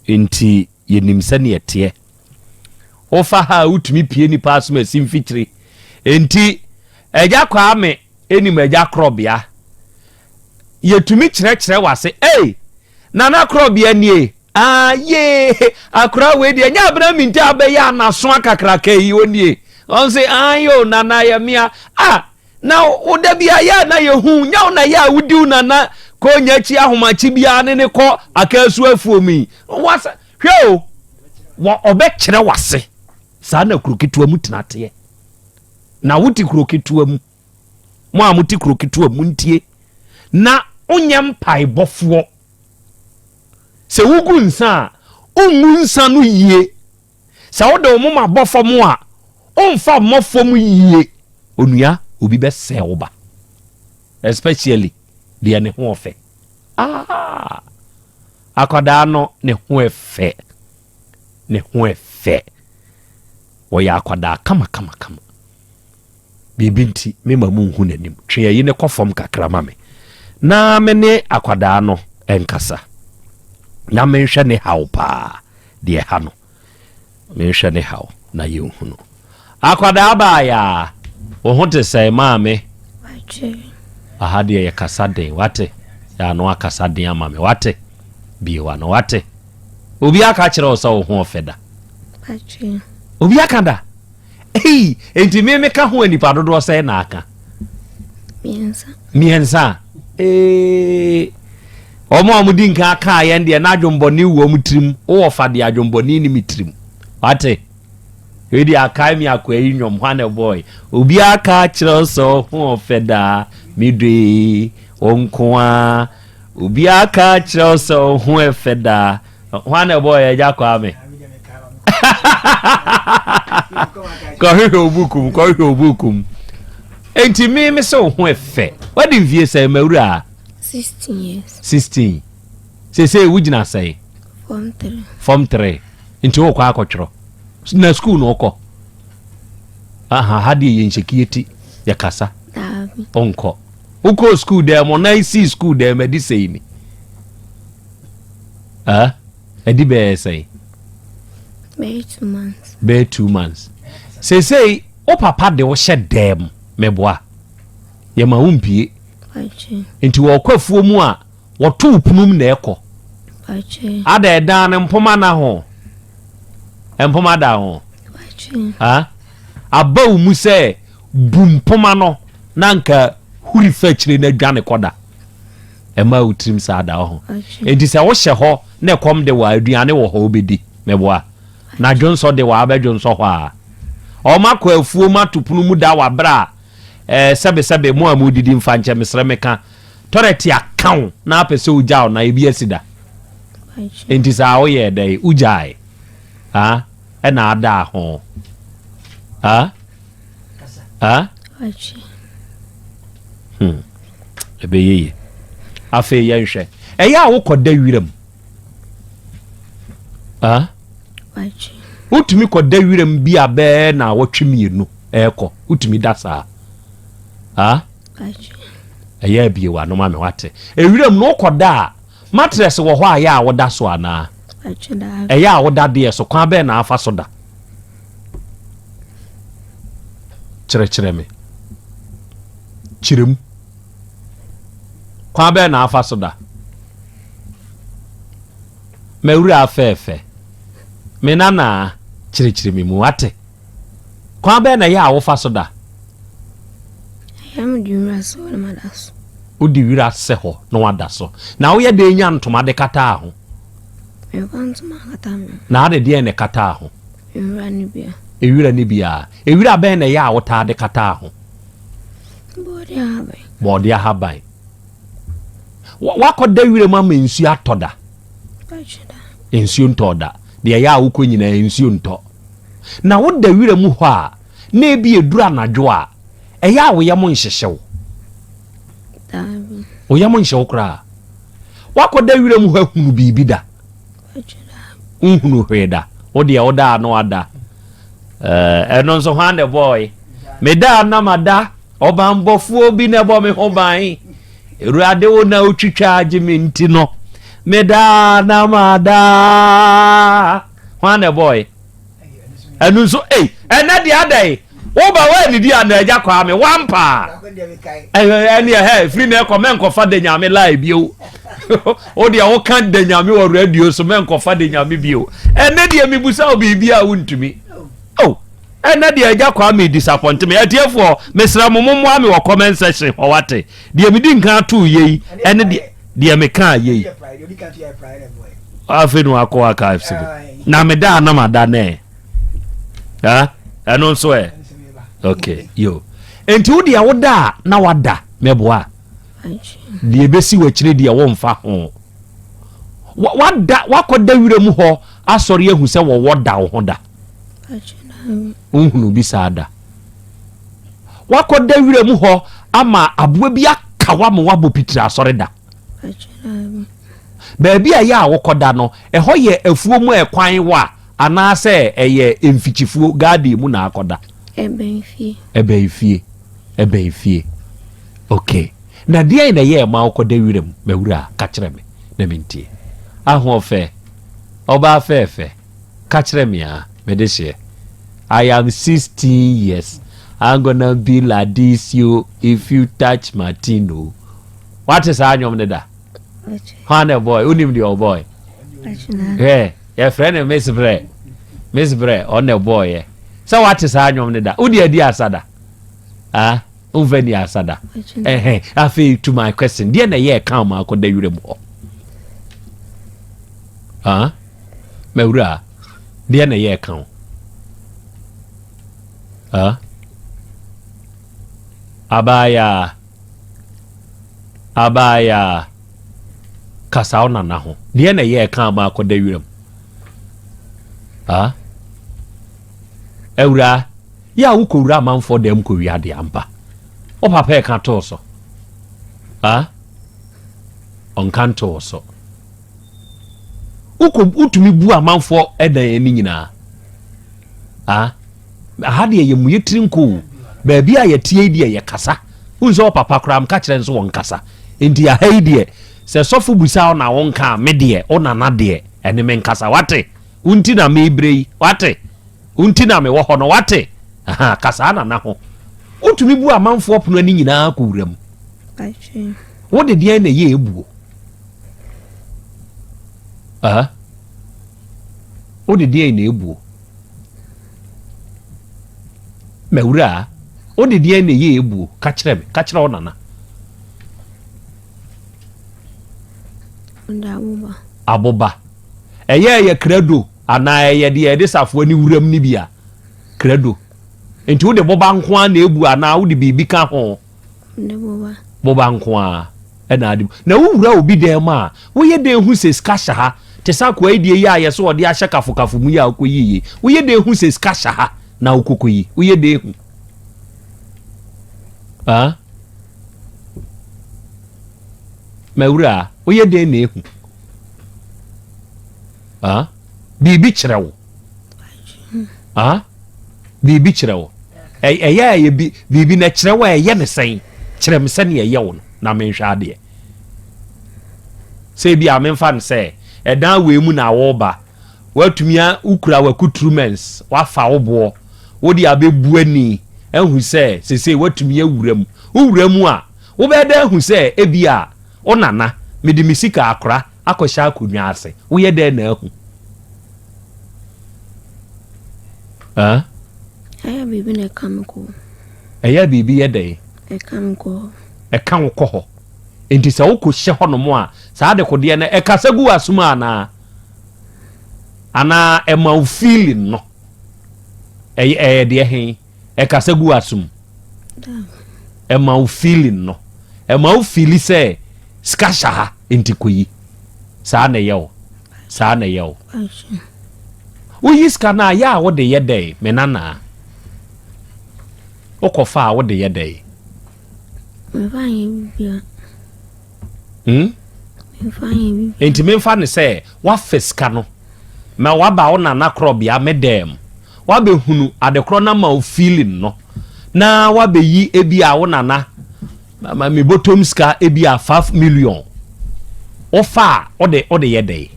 nti yɛnim sɛdeɛ ɛteɛ. Wofa ha a wotumi pie nipa asom asi mfikyiri. Nti Agya Kwame nim Agya Korɔbea. Yɛtumi kyerɛkyerɛ wase, ei, Nana Korɔbea nie, Ah yee akora wei deɛ nyɛ abena minti abɛyɛ anaso akakraka yi onie ɔn se an yo nana yɛ mea ah na wo da bi ayɛ na yɛ hu nyɛ wo na yɛ a wodi wo nana kɔ nya akyi ahomakye biara ne ne kɔ akaasu afuo mu yi wasa hwɛ o wɔ ɔbɛkyerɛ wase saa na kuro ketewa mu tena teɛ na wote kuro ketewa mu mo a mote kuro ketewa mu ntie na wonyɛ mpaebɔfoɔ Sɛ wugu nsa a, wungu nsa no yie. Sɛ wode wo moma bɔ fam a, womfa mmɔ fam yie. Onua, obi bɛsɛe wo ba. Especially deɛ ne ho ɔfɛ. Ah! Akwadaa no ne ho ɛfɛ. Ne ho ɛfɛ. Ɔyɛ akwadaa kama kama kama. Biribi nti, mema munhu n'anim. Twe ayi no kɔ fam kakra ma me, na me ne akwadaa no nkasa, na menhwɛ ne haw paa, deɛ ɛha no. Menhwɛ ne haw na yɛnhu no. Akwadaa baayaa, wo ho te sɛn, maame? Aha deɛ yɛkasa den, wate? Yɛ ano akasa den ama me, wate? Bie w'ano, wate? Obi aka kyerɛ wo sɛ wo ho ɔfɛ da? Obi aka da? Ei, enti me meka ho a nipa dodoɔ sɛn na aka? Mmiɛnsa. Mmiɛnsa. Ee, wɔn a wɔdi nkan aka yɛn deɛ na adwembɔne wɔ wɔn tirim. Wowɔ fa deɛ adwembɔne ni me tirim. Wate? Wei deɛ akae me akoa yi nnwom hwan na ɛbɔɔe. Obi aka akyerɛ wo sɛ wo ho ɔfɛ daa, me dɔ yi, wo nko ara. Obi aka akyerɛ wo sɛ wo ho ɛfɛ daa. Hwan na ɛbɔɔ yɛ agya Kwame? Kɔhwehwɛ wo buku mu, kɔhwehwɛ wo buku mu. Enti me me sɛ wo ho ɛfɛ. Wadi mfie sɛn mawura? 16 years. 16. Sese wogyina sɛn? Form 3. Form 3. Nti wokɔ akɔtwerɛ. Na sukuu na wokɔ? Aha, ha deɛ yɛ nhyɛkie ti, yɛkasa. Daabi. Wonkɔ. Wokɔɔ sukuu dɛm, ɔnan sii sukuu dɛm, ɛde sɛi ni. Ah, ɛdi bɛyɛ sɛn? Bɛyɛ 2 months. Bɛyɛ 2 months. Seesei, wo papa de wo hyɛ dɛm, meboa. Yɛma wo mpie. Nti wɔkɔ afuo mu a, wɔto wo punum na ɛkɔ. Ada ɛdan no mpoma na ho. Mpoma da ho. Ah, aba wo mu sɛ bu mpoma no na anka huri fa akyire na dwane kɔda. Ɛma wo tirim saa da ho. Enti sɛ wohyɛ hɔ na ɛkɔm de wɔ a, aduane wɔ hɔ wobɛdi. Meboa. Na dwonsɔ de wɔ a, wobɛdwonsɔ hɔ a. Ɔma kɔ afuom ato pono mu da wɔ aberɛ a eh, sɛbesɛbe mo a modidi mfa nkyɛ mesrɛ meka tɔrɛte aka wo na apɛ sɛ wogya wo na ebi asi da. Enti saa woyɛɛ dɛn? Wogyae. Ah, ɛna adaa ho. Ah? Ah? Hmm. Ɛbɛyɛ yie. Afei yɛnhwɛ. Ɛyɛ a wokɔda wiram. Ah? Wotumi kɔda wiram bi a bɛɛ na awɔtwe mmienu ɛrekɔ. Wotumi da saa. Ah? Ɛyɛ abie wɔ anoma me wate. Ewiram no wokɔda a Mattress wɔ hɔ a ɛyɛ a woda so anaa? Ɛyɛ a woda deɛ so? Kwan bɛn na afa so da? Kyerɛkyerɛ me. Kyerɛ mu. Kwan bɛn na afa so da? M'awura afɛɛfɛ. Me nanaa, kyerɛkyerɛ me mu, wate? Kwan bɛn na ɛyɛ a wofa so da? Ɛyɛ a mede wira sɛ hɔ na mada so. Wode wira sɛ hɔ na wada so. Na woyɛ dɛn nya ntoma de kataa ho? Memfa ntoma nkata me ho. Na ade deɛn na ɛkataa ho? Nwura no bia. Ewira no bia. Ewira bɛn na ɛyɛ a wotaa de kataa ho? Bɔɔde ahaban. Bɔɔde ahaban. Wakɔda wira mu ama nsuo atɔ da? Nsuo ntɔɔ da. Deɛ ɛyɛ a wokɔ nyinaa nsuo ntɔ. Na woda wira mu hɔ a, na ebi eduru anadwo a, ɛyɛ a wo yam nhyehye wo? Daabi. Wo yam nhyɛ wo koraa? Woakɔda wira mu hɔ ahunu biribi da? Nhunu hwee da. Wo deɛ woda a na wada. Ɛno nso hwan na ɛbɔɔe? Meda a na mada. Ɔbanbɔfoɔ bi na ɛbɔ me ho ban. Awurade wo na wotwitwa agye me nti no. Meda a na mada. Hwan na ɛbɔɔe? Ɛno nso, ei, ɛnɛ deɛ adɛn? Woba woannidi anaa agya Kwame? Wampaa. Ɛne ɛhɛ, firi na ɛkɔ mɛnkɔfa da nyame lie bio. Wo deɛ woka da nyame wɔ radio so mɛnkɔfa da nyame bio. Ɛnɛ deɛ mebusa wo biribi a wontumi. Oh, ɛnɛ deɛ agya Kwame disappoint me. Atiefoɔ, mesrɛ mo mommoa me wɔ comment section hɔ wate. Deɛ medi nkan ato yei ɛne deɛ deɛ mekaa yei. Afei na wakɔ archives mu. Na meda a na mada nɛ. Ɛno nso ɛ. Okay, yo. Enti wo deɛ woda a na wada mɛboa. Deɛ ɛbɛsi w'akyire deɛ womfa ho. Wada wakɔda wira mu hɔ asɔre ahu sɛ wɔwɔ da wo ho da. Wohunu bi saa da. Wakɔda wira mu hɔ ama aboa bi aka wo ama woabɔ pitiri asɔre da. Baabi a ɛyɛ a wokɔda no, ɛhɔ yɛ afuo mu a ɛkwan wɔ a anaasɛ ɛyɛ mfikyifuo garden mu na akɔda? Ɛbɛn fie. Ɛbɛn fie. Ɛbɛn fie. Okay. Na deɛn na ɛyɛ ɛma wokɔda wiram, m'awura? Ka kyerɛ me na mentie. Ahoɔfɛ, ɔbaa fɛɛfɛ. Ka kyerɛ me a, mede hyeɛ. I am 16 years, I'm gonna be like this yo if you touch my tin o. Wate saa nnwom no da? Hwan na ɛbɔe? Wonim deɛ ɔbɔe? Hwɛ. Yɛfrɛ no Miss Brɛ. Miss Brɛ, ɔno na ɛbɔɔyɛ. Sɛ wate saa nnwom no da? Wode adi asa da? Ah, womfa ni asa da? Ɛhɛn, afei to my question, deɛ na ɛyɛ ɛka ɔma akɔda wiram hɔ? Ah, mawura, deɛ na ɛyɛ ɛka wo? Ah, abaayaa, abaayaa. Kasa wo nana ho. Deɛ na ɛyɛ ɛka ama akɔda wiram. Ah? Awuraa, yɛ a wokɔwura amanfoɔ dɛm kɔwia adeɛ ampa. Wo papa ɛka too so. Ah? Ɔnka ntoo so. Wokɔ wotumi bu amanfoɔ ɛdan ani nyinaa. Ah? Aha deɛ yɛ mu yɛ tiri nko o. Baabi a yɛteɛ yi deɛ yɛkasa. Wohu sɛ ɔpapa koraa mka kyerɛ no sɛ wɔnkasa. Nti aha yi deɛ sɛ sɔfo busa wo na wonka a me deɛ wo nana deɛ ɛne me nkasa wate? Wo nti na mebrɛ yi wate? Wo nti na mewɔ hɔ no wate? Aha kasaa nana ho. Wotumi bu amanfoɔ pono ani nyinaa kɔ wura mu. Wode deɛn na ɛyɛ ebuo? Aha. Wode deɛn na ebuo? M'awuraa, wode deɛn na ɛyɛ ebuo? Ka kyerɛ me, ka kyerɛ wo nana. Ɔde aboba. Aboba. Ɛyɛ ɛyɛ krado anaa ɛyɛ deɛ yɛde safoa ne wuram no bi a? Krado. Nti wode boba nko ara na ebu anaa wode biribi ka ho? Ne boba. Boba nko ara na ade mu. Na wowura obi dan mu a, woyɛ dɛn hu sɛ sika hyɛ ha? Te sɛ akoa yi deɛ yi a yɛsɛ ɔde ahyɛ kafokafo mu yi a wokɔyii yi. Woyɛ dɛn hu sɛ sika hyɛ ha na wokɔkɔyi? Woyɛ dɛn hu? Ah? Mawura, woyɛ dɛn na ehu? Ah? Biribi kyerɛ wo. Ah? Biribi kyerɛ wo. Ɛyɛ a ɛyɛ bi biribi na ɛkyerɛ wo a ɛyɛ ne sɛn? Kyerɛ me sɛnea ɛyɛ wo no na menhwɛ adeɛ. Sɛ ebi a memfa no sɛ ɛdan wei mu na woreba, woatumi a wokura w'akutruments, woafa wo boɔ, wode abɛbu ani ahu sɛ sesei woatumi awura mu. Wowura mu a, wobɛyɛ dɛn ahu sɛ ebi a wo nana, mede me sika akora akɔhyɛ akonnwa ase? Woyɛ dɛn na ahu? Ɛyɛ biribi na ɛka me kɔ hɔ. Ɛyɛ biribi yɛ dɛn? Ɛka me kɔ hɔ. Ɛka wo kɔ hɔ. Nti sɛ wokɔhyɛ hɔnom a, saa adekodeɛ no ɛkasa gu w'asom anaa? Anaa ɛma wo feeling no? Ɛyɛ ɛyɛ deɛ he? Ɛkasa gu w'asom? Ɛma wo feeling no? Ɛma wo feeli sɛ sika hyɛ ha nti kɔyi? Saa na ɛyɛ wo? Saa na ɛyɛ wo? Woyi sika no a, yɛ a wode yɛ dɛn, me nanaa? Wokɔfa a wode yɛ dɛn? Memfa nyɛ biribiara. Hmm? Memfa nyɛ biribiara. Enti memfa no sɛ woafa sika no ma woaba wo nana korɔbea me dɛm. Woabɛhunu adekorɔ no ama wo feeling no na woabɛyi ebi a wo nana ma me bɔtɔm sika ebi a 5 million. Wofa a wode wode yɛ dɛn?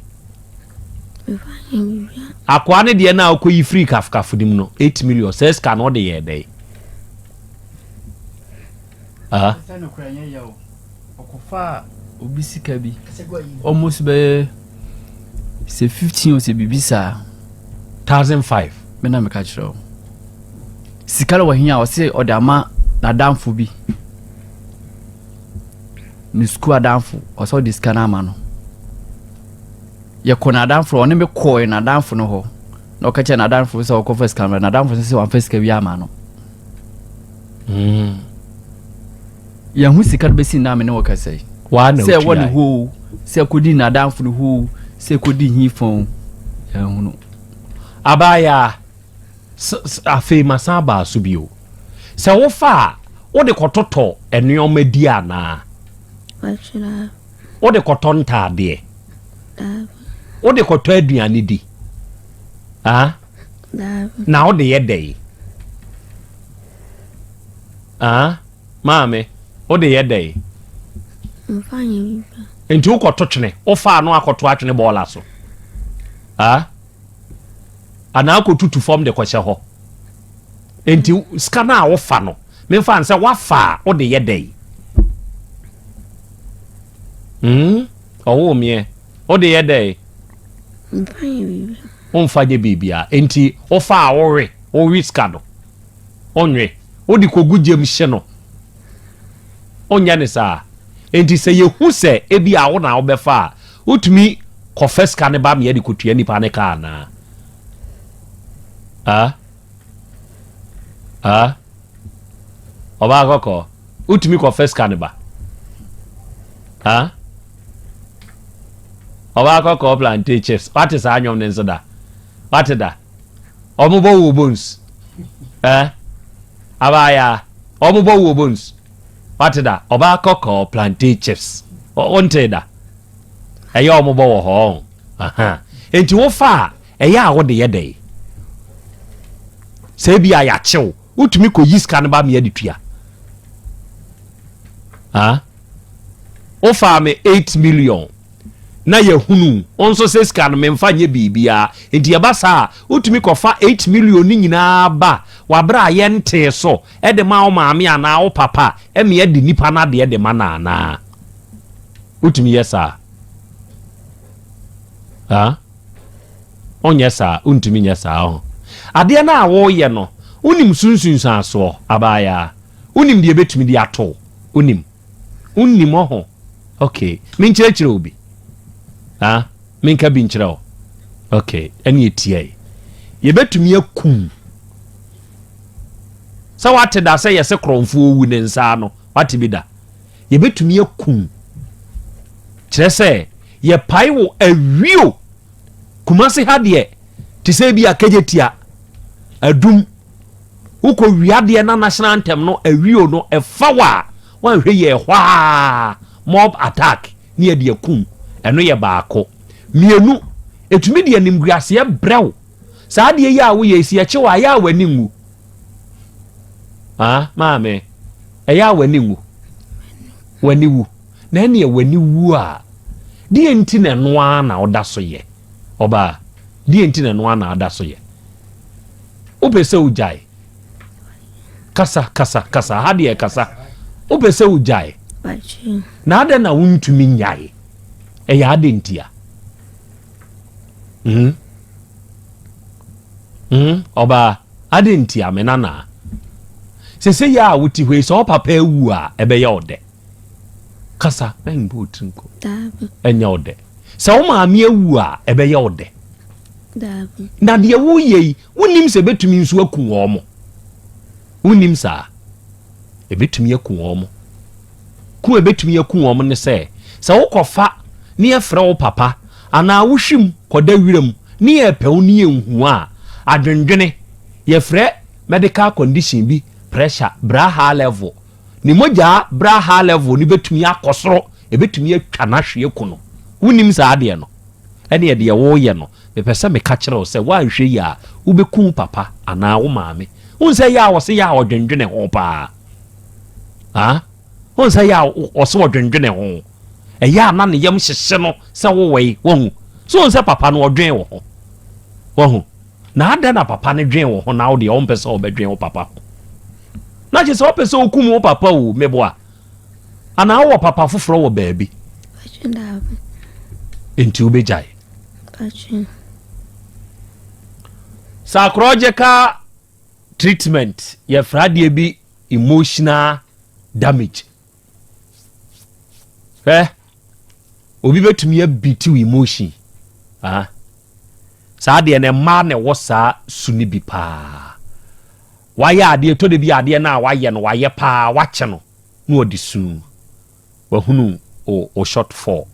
Akoa no deɛ no a wokɔyi firii kafkaf no mu no, 8 million, saa sika no wode yɛɛ dɛn? Ah. Sɛ nokorɛ nyɛ yɛ o, ɔkɔfaa obi sika bi, almost bɛyɛ sɛ 15 o sɛ biribi saa. 1005. Me na meka kyerɛ wo. Sika no wɔ he a ɔse ɔde ama n'adamfo bi. Ne sukuu adamfo, ɔsɛ ɔde sika no ama no. Yɛkɔ n'adamfo ɔne me kɔɔ n'adamfo no hɔ na ɔka kyerɛ n'adamfo sɛ ɔkɔfa sika no n'adamfo sɛ wamfa sika bi ama no. Mm. Yɛn ho sika no bɛsi nna me ne wɔkasa yi. Sɛ ɛwɔ ne hɔ o, sɛ ɛkɔdi n'adamfo no hɔ o, sɛ ɛkɔdi hi fa o, yɛn ho no. Abaayaa, afei masan abaa so bio. Sɛ wofa a, wode kɔtotɔ nneɛma di anaa? Wode kɔtɔ ntaadeɛ? Wode kɔtɔ aduane di? Ah? Na wode yɛ dɛn? Ah? Maame, wode yɛ dɛn? Nti wokɔto twene, wofaa no akɔto atwene bɔɔla so. Ah? Anaa akɔtutu fam de kɔhyɛ hɔ. Nti sika no a wofa no, memfa no sɛ woafa a wode yɛ dɛn? Hmm? Ɔwoo meɛ. Wode yɛ dɛn? Mfa nyɛ biribiara. Womfa nyɛ biribiara. Enti wofa a wowe, wowe sika no. Wonwe. Wode kɔgu gyam hye no. Wonyɛ no saa. Enti sɛ yɛhu sɛ ebia wo na wobɛfa a, wotumi kɔfa sika no ba ma yɛde kɔtua nipa no ka anaa? Ah? Ah? Ɔbaa kɔkɔɔ, wotumi kɔfa sika no ba? Ah? Ɔbaa kɔkɔɔ plantain chips, wate saa nnwom no nso da? Wate da? Ɔmo bɔ wo bones. Eh? Abaayaa, ɔmo bɔ wo bones. Wate da? Ɔbaa kɔkɔɔ plantain chips. Wontee da? Ɛyɛ ɔmo bɔ wɔ hɔ ɔho. Aha. Enti wofa a, ɛyɛ a wode yɛ dɛn? Sɛ ebi a yɛakyew, wotumi kɔyi sika no ba mea de tua. Ah? Wofaa me 8 million. na yɛhunu wo nso sɛ sika no memfa nyɛ biribiara nti ɛba saa a wotumi kɔfa 8 million no nyinaa ba wɔ aberɛ a yɛntee so de ma wo maame anaa wo papa ɛme adi nipa no adeɛ de ma no anaa wotumi yɛ saa ha ɔnyɛ saa wontumi nyɛ saa ho adeɛ no a wɔreyɛ no wonim sunsunsuasoɔ abaayaa wonim deɛ ɛbɛtumi de ato wonim Wonnim ɔho? Ok, menkyerɛkyerɛ wo bi. Ah, menka bi nkyerɛ wo. Ok, ɛne ɛtiae. Yɛbɛtumi akum. Sɛ wate da sɛ yɛse korɔmfoɔ wu ne nsa ano, wate bi da? Yɛbɛtumi akum. Kyerɛ sɛ, yɛpae wo awio. Kumase ha deɛ, te sɛ bi a Kejetia, Adum, Wokɔ wia deɛ na national anthem no awio no ɛfa wo a wanhwɛ yie ɛhɔ aa mob attack ne yɛde akum ɛno yɛ baako. Mmienu ɛtumi de animguaseɛ brɛ wo saa adeɛ yi a woyɛ yi sɛ yɛkye wo a ɛyɛ a w'ani nwu ah maame ɛyɛ a w'ani nwu w'ani wu na ɛneɛ w'ani wu a deɛ nti na ɛno ara na woda so yɛ ɔbaa deɛ nti na ɛno ara na ada so yɛ Wopɛ sɛ wogyae? Kasa, kasa, kasa. Ha deɛ kasa. Wopɛ sɛ wogyae? Na adɛn na wontumi nnyae? Ɛyɛ adɛn ntia? Mm. Mm. Ɔbaa, adɛn ntia me nana? Sese yɛ a wote hɔ yi, sɛ ɔpapa awu a, ɛbɛyɛ wo dɛ. Kasa, mɛnbɔ wo tiri nko. Ɛnyɛ wo dɛ. Sɛ wo maame awu a, ɛbɛyɛ wo dɛ. Daabi. Na deɛ woreyɛ yi, wonnim sɛ ɛbɛtumi nso aku wɔn? Wonnim saa? Ɛbɛtumi aku wɔn. Ku a ɛbɛtumi aku wɔn ne sɛ, sɛ wokɔfa ne yɛfrɛ wo papa anaa wohwim kɔda wiram ne yɛrepɛ wo ne yɛnhu a, adwendwene, yɛfrɛ medical condition bi pressure, bra high level. Ne mogyaa bra high level no bɛtumi akɔ soro, ɛbɛtumi atwa no ahwe aku no. Wonnim saa adeɛ no? Ɛneɛ deɛ woreyɛ no, mepɛ sɛ meka kyerɛ wo sɛ woanhwɛ yie a, wobɛku wo papa anaa wo maame. Wohu sɛ ɛyɛ a ɔse yɛ a ɔdwendwene ho paa? Haa? Wohu sɛ ɛyɛ a ɔse ɔdwendwene ho? Ɛyɛ a na ne yam hyehye no sɛ wowɔ yi, wahu? So wohu sɛ papa no ɔdwen wo ho? Wahu? Na adɛn na papa no dwen wo ho na wo deɛ wompɛ sɛ ɔbɛdwen wo papa ho? Na kyerɛ sɛ wopɛ sɛ wokum wo papa o, meboa. Anaa wowɔ papa foforɔ wɔ baabi? Enti wobɛgyae? Psychological treatment yɛfrɛ adeɛ bi emotional damage. Hwɛ, obi bɛtumi abitiw emotion. Ah. Saa adeɛ no mmaa na ɛwɔ saa su no bi paa. Wayɛ adeɛ, ɛtɔ da bi a adeɛ no a wayɛ no, wayɛ paa, wakyɛ no, na ɔde su. Wahunu wo, wo short fall,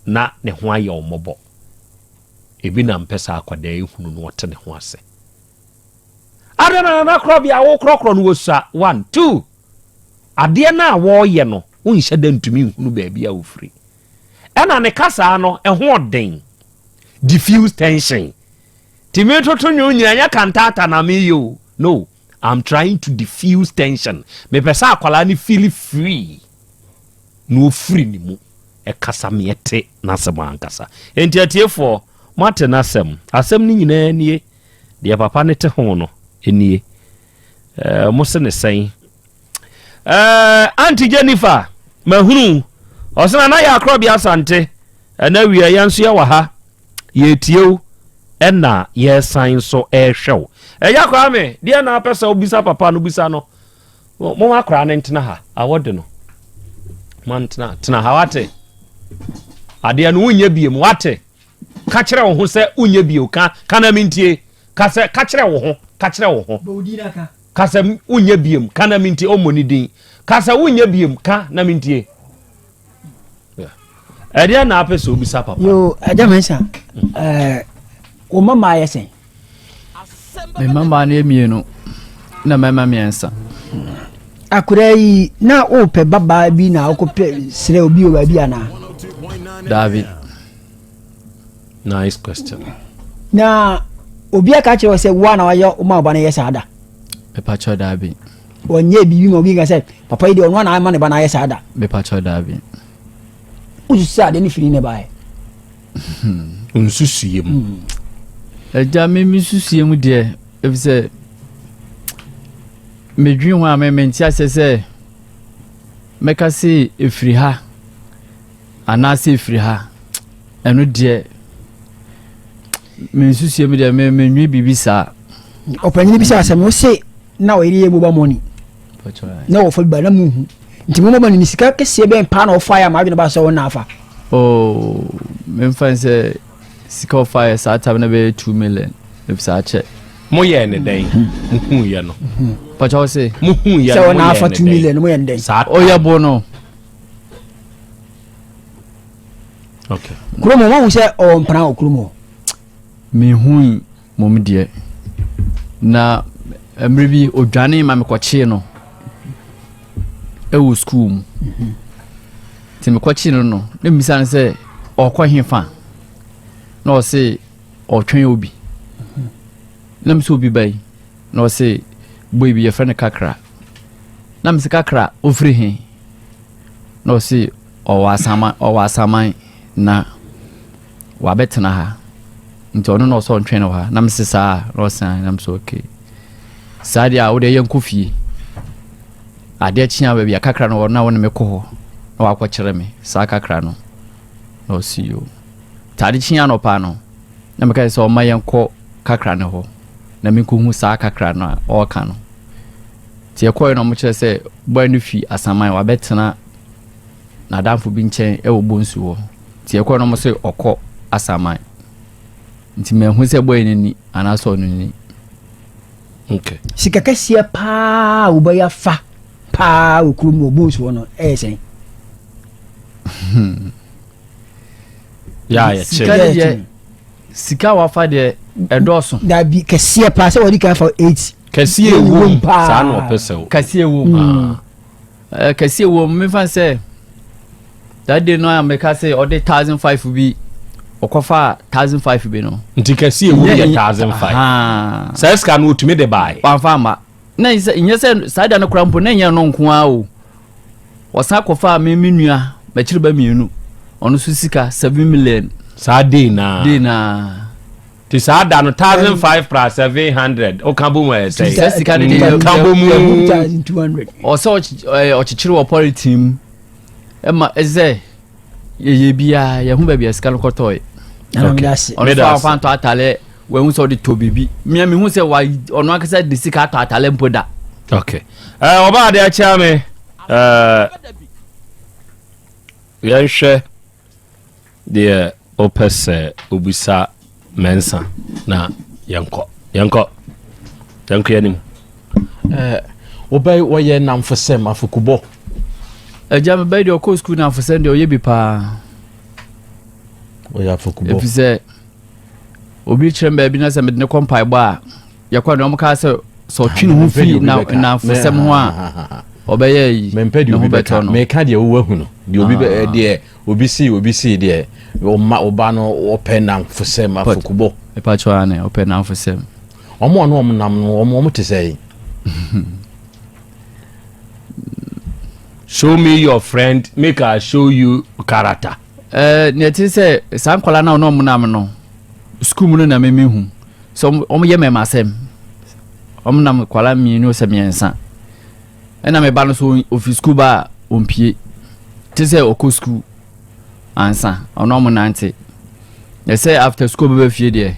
na ne ho ayɛ wo mmɔbɔ. Ebi na mpɛ sɛ akwadaa yi hunu na ɔte ne ho ase. Adɛn na Nana Korɔbea a wokorɔkorɔ no wɔsua? One, two, adeɛ no a wɔreyɛ no, wonhyɛ da ntumi nhunu baabi a ɔfiri. Ɛna ne kasaa no, ɛho ɔden. Diffuse tension. Nti me toto nwom nyina nyɛ kantata na me yɛ o no I'm trying to diffuse tension me pɛ sɛ akwadaa no feel free na ofiri ne mu ɛkasa me ɛte n'asɛm ankasa nti atiefoɔ moate n'asɛm asɛm no nyinaa nie deɛ papa no te ho no nie ɛɛ mo se ne sɛn ɛɛ Auntie Jennifer mahunu ɔsena na yɛ akorɔbea asante ɛna wia yɛn nso yɛ wɔ ha. Yɛretie wo ɛna yɛresan nso rehwɛ wo. Agya Kwame, deɛ na apɛ sɛ wobisa papa no bisa no. Moma akwaraa no ntena ha, awɔ de no. Ma ntena, tena ha wate. Adeɛ no wonyɛ biem wate. Ka kyerɛ wo ho sɛ wonyɛ bio. Ka, ka na mentie. Ka sɛ, ka kyerɛ wo ho, ka kyerɛ wo ho. Ka sɛ wonyɛ biem, ka na mentie. Ɔmmɔ ne din. Ka sɛ wonyɛ biem, ka na mentie. Ɛdeɛ na apɛ sɛ obisa papa. Yo, agya Mensah, ɛɛ, wo mma mmaa yɛ sɛn? Me mma mmaa no yɛ mmienu na mmarima mmiɛnsa. Akwadaa yi na wopɛ babaa bi na wokɔpɛ srɛ obi wɔ baabi anaa? Daabi. Nice question. Na obi aka kyerɛ wo sɛ woa na wayɛ woma wo ba no yɛ saa da? Mepakyɛw daabi. Wɔnyɛ biribi ma obi nka sɛ papa yi deɛ ɔno ana ama ne ba no ayɛ saa da? Mepakyɛw daabi. Wosusu sɛ adeɛ no firi ne baeɛ? Nsusuiɛ mu. Agya me me nsusuiɛ mu deɛ efisɛ medwene ho a me mente aseɛ sɛ mɛka se efiri ha anaasɛ efiri ha ɛno deɛ me nsusuiɛ mu deɛ me menwe biribi saa. Ɔpanyin bi sɛ asɛm wo se na ɔyere yɛ mobile money na wɔfa bi ba na muhu nti mobile money ne sika kɛseɛ bɛn paa na ɔfa yɛ ama adwene ba sɛ wɔn na afa. Oh, memfa n sɛ sika ɔfa yɛ saa tam na bɛyɛ 2 million efisɛ akyɛ. Moyɛɛ ne dɛn? Muhuiɛ no. Pakyɛ wo se? Muhuiɛ sɛ no wɔn na moyɛɛ afa ne 2 dɛn? million no moyɛ ne dɛn? Saa Ɔyɛ bo no. Okay. Kurom hɔ wɔn sɛ ɔwɔ mpena wɔ kurom hɔ. Mehui mmom deɛ, na mmerɛ bi ɔdwanee ma mekɔkyee no wɔ sukuu mu. Nti mekɔkyee no no, na mebisa no sɛ ɔrekɔ hefa? Na ɔse ɔretwɛn obi. Na mesɛ obi ba yi, na ɔse boy bi yɛfrɛ no Kakra. Na mesɛ Kakra ɔfiri he? Na ɔse ɔwɔ asaman, ɔwɔ asaman na wabɛtena ha nti ɔno na ɔsɛ ɔntwɛn wɔ ha na mese saa na ɔse ae na mese okay saa deɛ a wodeɛ yɛnkɔ fie adeɛ kye a baabi a kakra no wɔ na wo ne me kɔ hɔ na wakɔkyerɛ me saa kakra no na ɔse yo nti ade kye anɔpa no na meka sɛ ɔma yɛnkɔ kakra no hɔ na menkɔhu saa kakra no a ɔreka no nti yɛkɔɛ no ɔmo kyerɛ sɛ bɔɛ no fi asaman wabɛtena n'adamfo bi nkyɛn wɔ Bonsu hɔ. Nti yɛkɔe no ɔmo se ɔkɔ Asaman. Nti manhu sɛ boy no ni anaasɛ ɔno ni. Okay. Sika kɛseɛ paa a wobɛyɛ afa paa wɔ kurom wɔ Bonsu hɔ no ɛyɛ sɛn? Yɛ a yɛkyɛ. Sika no deɛ sika a wafa deɛ ɛdɔɔso. Dabi kɛseɛ paa sɛ wɔde kan fa eight. Kɛseɛ ɛwom saa na ɔpɛ sɛ wo. Kɛseɛ ɛwom. Mm. Eh, kɛseɛ wɔ mu mefa sɛ that day no a meka sɛ ɔde 1005 bi ɔkɔfa 1005 bi no nti kɛseɛ wɔ mu yɛ 1005 saa sika no ɔtumi de bae wamfa amma na nyɛ sɛ saa da no kora mpo na nyɛ no nko ara o ɔsan kɔfa me me nua makyiri ba mmienu ɔno nso sika 7 million saa day na day na Ti saa da no 1005 plus 700 woka bɔ mu ɛyɛ sɛ sɛ sika no deɛ ka bɔ mu ɔsɛ ɔkyekyere wɔ pɔlitin mu ɛma ɛsɛ yɛyɛ biara yɛho baabi a sika no kɔtɔe ɔno so afa ntɔ atale wɔahu sɛ ɔde tɔ biribi mmea mehu sɛ ɔno ankasa de sika atɔ atale mpo da okay ɔbaa de akyea me yɛnhwɛ Deɛ wopɛ sɛ wobisa Mensah na yɛnkɔ yɛnkɔ yɛnkɔ yɛn anim. Ɛɛ wobɛyɛ wɔyɛ nnamfosɛm afokubɔ. Agya mebɛyɛ deɛ ɔkɔ sukuu nnamfosɛm deɛ ɔyɛ bi paa. Ɔyɛ afokubɔ. Efisɛ obi kyerɛ me baabi na sɛ mede ne kɔ mpaebɔ a yɛkɔ no wɔn kaa sɛ sɛ ɔtwe ne ho fi nnamfosɛm ho a ɔbɛyɛ yi mempɛ deɛ obi bɛka meka deɛ wowɔ ahu no deɛ obi bɛ ah. deɛ obi sii obi sii deɛ ɔma ɔba no ɔpɛ nnamfosɛm afokubɔ ɛpa kyɛ ane ɔpɛ nnamfosɛm wɔn a wɔn nam no wɔn wɔn te sɛ yi show me your friend make i show you character. ɛɛ eh, nea ɛte sɛ saa nkwadaa na ɔno ɔmo nam no sukuu mu no na mimi hu sɛ ɔmo yɛ mɛma asɛm ɔmo nam nkwadaa mmienu sɛ mmiɛnsa ɛna me ba no so ofi sukuu ba a ɔmpie te sɛ ɔkɔ sukuu ansa ɔno ɔmo nante. Na sɛ after school bɛba fie deɛ,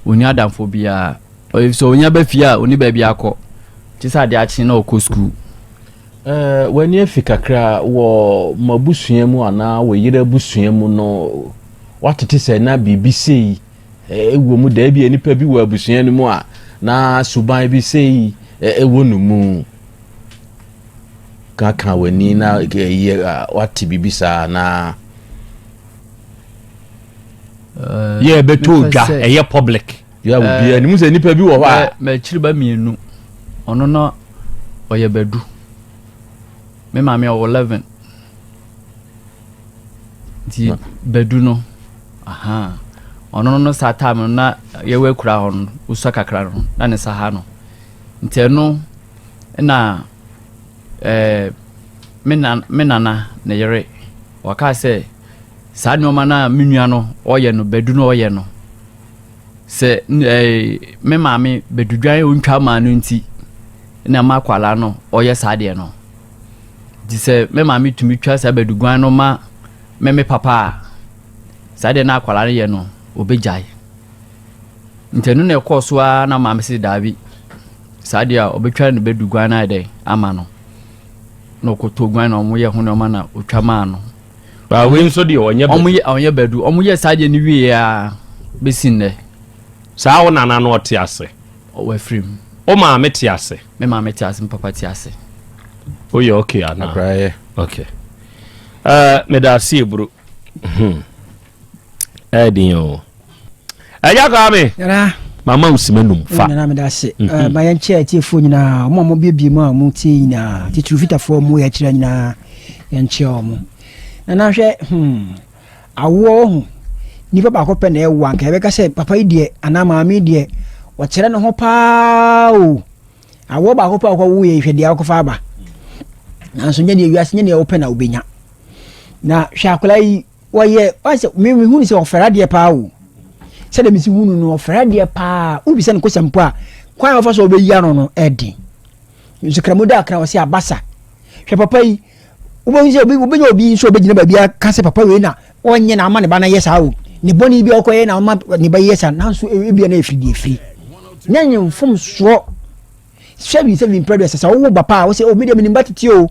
ɔnni adamfo biara. Ɔyɛ sɛ ɔnya ba fie a, ɔnni baabi akɔ. Gye sɛ adeɛ akye na ɔkɔ school. Eh, w'ani afi kakra wɔ mo abusua mu anaa wɔ yere abusua mu no, woatete sɛ na biribi sei wɔ mu da bi a nipa bi wɔ abusua no mu a na suban bi sei wɔ no mu. Kaka w'ani na yɛ wate biribi saa na. Yɛ ɛbɛtɔ dwa ɛyɛ public. Yɛ obiara nim sɛ nipa bi wɔ hɔ a. M'akyiri ba mmienu, ɔno na ɔyɛ badu. Me maame ɔwɔ 11. Nti badu no, aha. Ɔno no saa time no na yɛwɔ akura hɔ no, osua kakra no, na ne nsa ha no. Nti ɛno na ɛɛ me na me nana ne yere ɔkaa sɛ saa nneɛma no a me nua no ɔyɛ no badu no ɔyɛ no Sɛ me maame bɛdudwan ɔntwa maa no nti na ma akwadaa no ɔyɛ saa deɛ no. Nti sɛ me maame tumi twa saa bɛdudwan no ma me me papa a, saa deɛ na akwadaa no yɛ no ɔbɛgyae. Nti ɛno na ɛkɔɔ so ara na maame se daabi, saa deɛ a ɔbɛtwa no bɛdudwan no ayɛ dɛ ama no. Na ɔkɔtɔ guan na wɔyɛ ho nneɛma na ɔtwa maa no. Ba wei nso deɛ ɔnyɛ badu. Ɔmo yɛ ɔnyɛ badu. Ɔmo yɛ saa deɛ no wie a besi nnɛ. Saa wo nana no ɔte ase? Wafiri mu. Wo maame te ase? Me maame te ase, me papa te ase. Woyɛ okay anaa? Akora yɛ. Okay. Uh, meda ase eburu. Hmm. Ɛyɛ o. Ɛyɛ Kwame. Nana. Mama wo sima num fa. Nana meda ase. Mhm. Eh, ma yɛnkyɛ atiefoɔ nyinaa, ɔmo a mobiebie mu a ɔmo tie nyinaa, titiriw fitafoɔ ɔmo yɛ akyerɛ nyinaa, yɛnkyɛ ɔmo. Nana hwɛ, hmm, awoɔ wɔ ho, nipa baako pɛ na ɛwo anka yɛbɛka sɛ papa yi deɛ anaa maame yi deɛ, ɔkyerɛ ne ho paa o. Awoɔ baako pɛ a ɔkɔ wo yɛ hwɛ deɛ ɔkɔfa aba. Nanso nyɛ deɛ wiase nyɛ deɛ wopɛ na wobɛnya. Na hwɛ akwadaa yi, Wɔyɛ wɔn sɛ me mehu no sɛ ɔfɛre adeɛ paa o. Sɛdeɛ mesi hu no no ɔfɛre adeɛ paa. Wobisa no kosɛm mpo a kwan a wɔfa so ɔbɛyi ano no ɛden. Nso kramu da akra ɔsɛ abasa. Hwɛ papa yi wobɛhu sɛ obi wobɛnya obi nso ɔbɛgyina baabi aka sɛ papa wei na ɔnyɛ na ama ne ba no ayɛ saa o. Ne bɔne bi a ɔkɔyɛ na ama ne ba yɛ saa nanso ebia na ɛfiri deɛ ɛfiri. Na nyɛ mfomsoɔ. Sɛbi sɛbi mpɛ deɛ sɛ sɛ wowo ba pa a wosɛ o oh, me deɛ menim ba tete o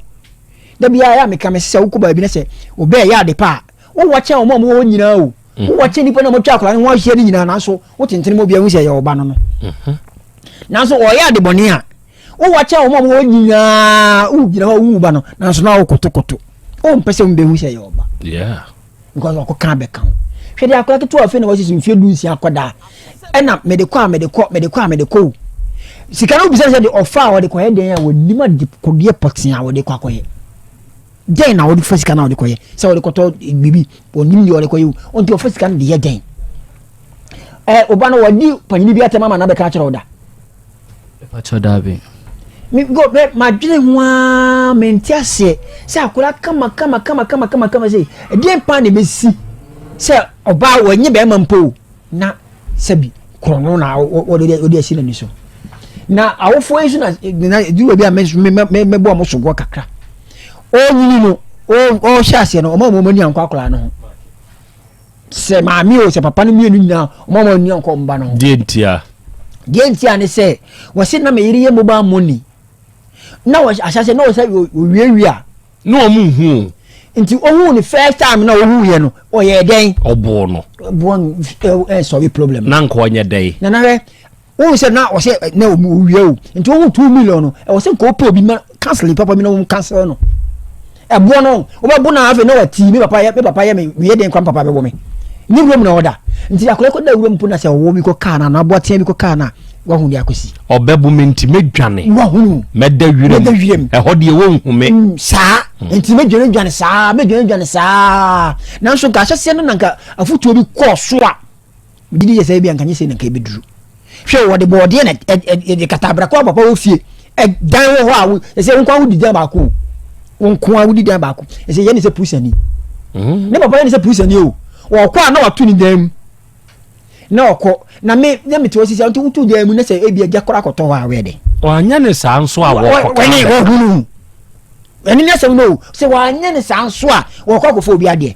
da biara yɛ a meka mese sɛ wokɔ baabi na sɛ ɔbɛ ɛyɛ ade pa a wowɔ kyɛn wɔn a wɔwɔ hɔ nyinaa o mm. wowɔ kyɛn nipa na wɔatwa akwadaa no ho ahyia no nyinaa nanso wotentene mu obiara hu sɛ ɛyɛ ɔba no no mhm. nanso ɔyɛ ade bɔne a wowɔ kyɛn wɔn a wɔwɔ hɔ nyinaa wogyina hɔ wowu ba no nanso na wokotokoto wompɛ sɛ wombɛhu sɛ ɛyɛ ɔba because ɔkɔka abɛka ho hwɛ deɛ akwadaa ketewa afei na wasisi mfeɛ du nsia akwadaa ɛna mede kɔ a mede kɔ mede kɔ a mede kɔ o sika no bisa sɛ de ɔfa a ɔde kɔyɛ dɛn a wɔnim ade kɔdeɛ pɔtee a wɔde kɔ akɔyɛ dɛn na wɔde fa sika no a wɔde kɔyɛ sɛ wɔde kɔtɔ biribi wɔnim deɛ wɔde kɔyɛ o nti ɔfa sika no de yɛ dɛn ɛ ɔba no wɔdi panyini bi atɛm ama na bɛka akyerɛ ɔda Mepakyɛw daabi. Me go me madwene ho ara mente aseɛ sɛ akwadaa kama kama kama kama kama kama sɛ ɛdeɛn paa na ɛbɛsi sɛ ɔbaa wɔnyɛ bɛrima mpo o na sɛbi korɔno na wɔde wɔde asi n'ani so na awofoɔ yi so na na duru baabi a me me me mɛbɔ wɔn soboɔ kakra ɔnyini no ɔhyɛ aseɛ no ɔma wɔn ani ankɔ akwadaa no ho. Sɛ maame o, sɛ papa no mmienu nyinaa, wɔn a wɔn ani ankɔ wɔn ba no ho. Deɛ ntia? Deɛ ntia ne sɛ, wɔsi na me yere yɛ mobile money. Na wɔ ahyɛse na wɔsɛ wɔwiawia. Na wɔn nhu o. Nti ohun ne first time na ohun yɛ no, ɔyɛ dɛn? Ɔbɔɔ no. Ɔbɔɔ no ɛ sɔre problem. Na nka ɔnyɛ dɛn? Nana hwɛ, wohu sɛ na ɔsɛ na owia o nti wohu 2 million no ɛwɔ sɛ nka wopɛ obi ma counseling papa bi na wɔn counsel no ɛboɔ no wobɛbo no afei na wati me papa yɛ me papa yɛ me meyɛ den kora me papa bɛbɔ me ne wuram na ɔda nti akɔla kɔda wuram mpo na sɛ ɔwɔ bi kɔ kaa no anaa aboa tea bi kɔ kaa no a wahu de akɔsi ɔbɛbo me nti mɛdwane wahunu mɛda wiram mɛda wiram ɛhɔ deɛ wɔnhu me saa nti mɛdwane dwane saa mɛdwane dwane saa nanso nka ahyɛseɛ no na nka afotuo bi kɔɔ so a Megye di sɛ ebia nka nyɛ sei na nka ebeduru. Hwɛ, wɔde bɔɔdeɛ na ɛde kata abirako a papa wɔ fie. Ɛdan wɔ hɔ a ɛsɛ wo nko ara wodi dan baako o. Wo nko ara wodi dan baako. Ɛsɛ yɛ ne sɛ purisani. Mm-hmm. Ne papa yɛ ne sɛ purisani o. Ɔkɔ a na wato ne dan mu. Na ɔkɔ na me na mete hɔ sisi a nti woto dan mu na sɛ ebi agya kora akɔtɔ hɔ a wɔyɛ dɛ. Wanyɛ ne saa nso a wɔkɔ kaa. Wɔne wɔhunu. Ɛne ne asɛm no o. Sɛ wanyɛ ne saa nso a wɔkɔ akɔfa obi adeɛ.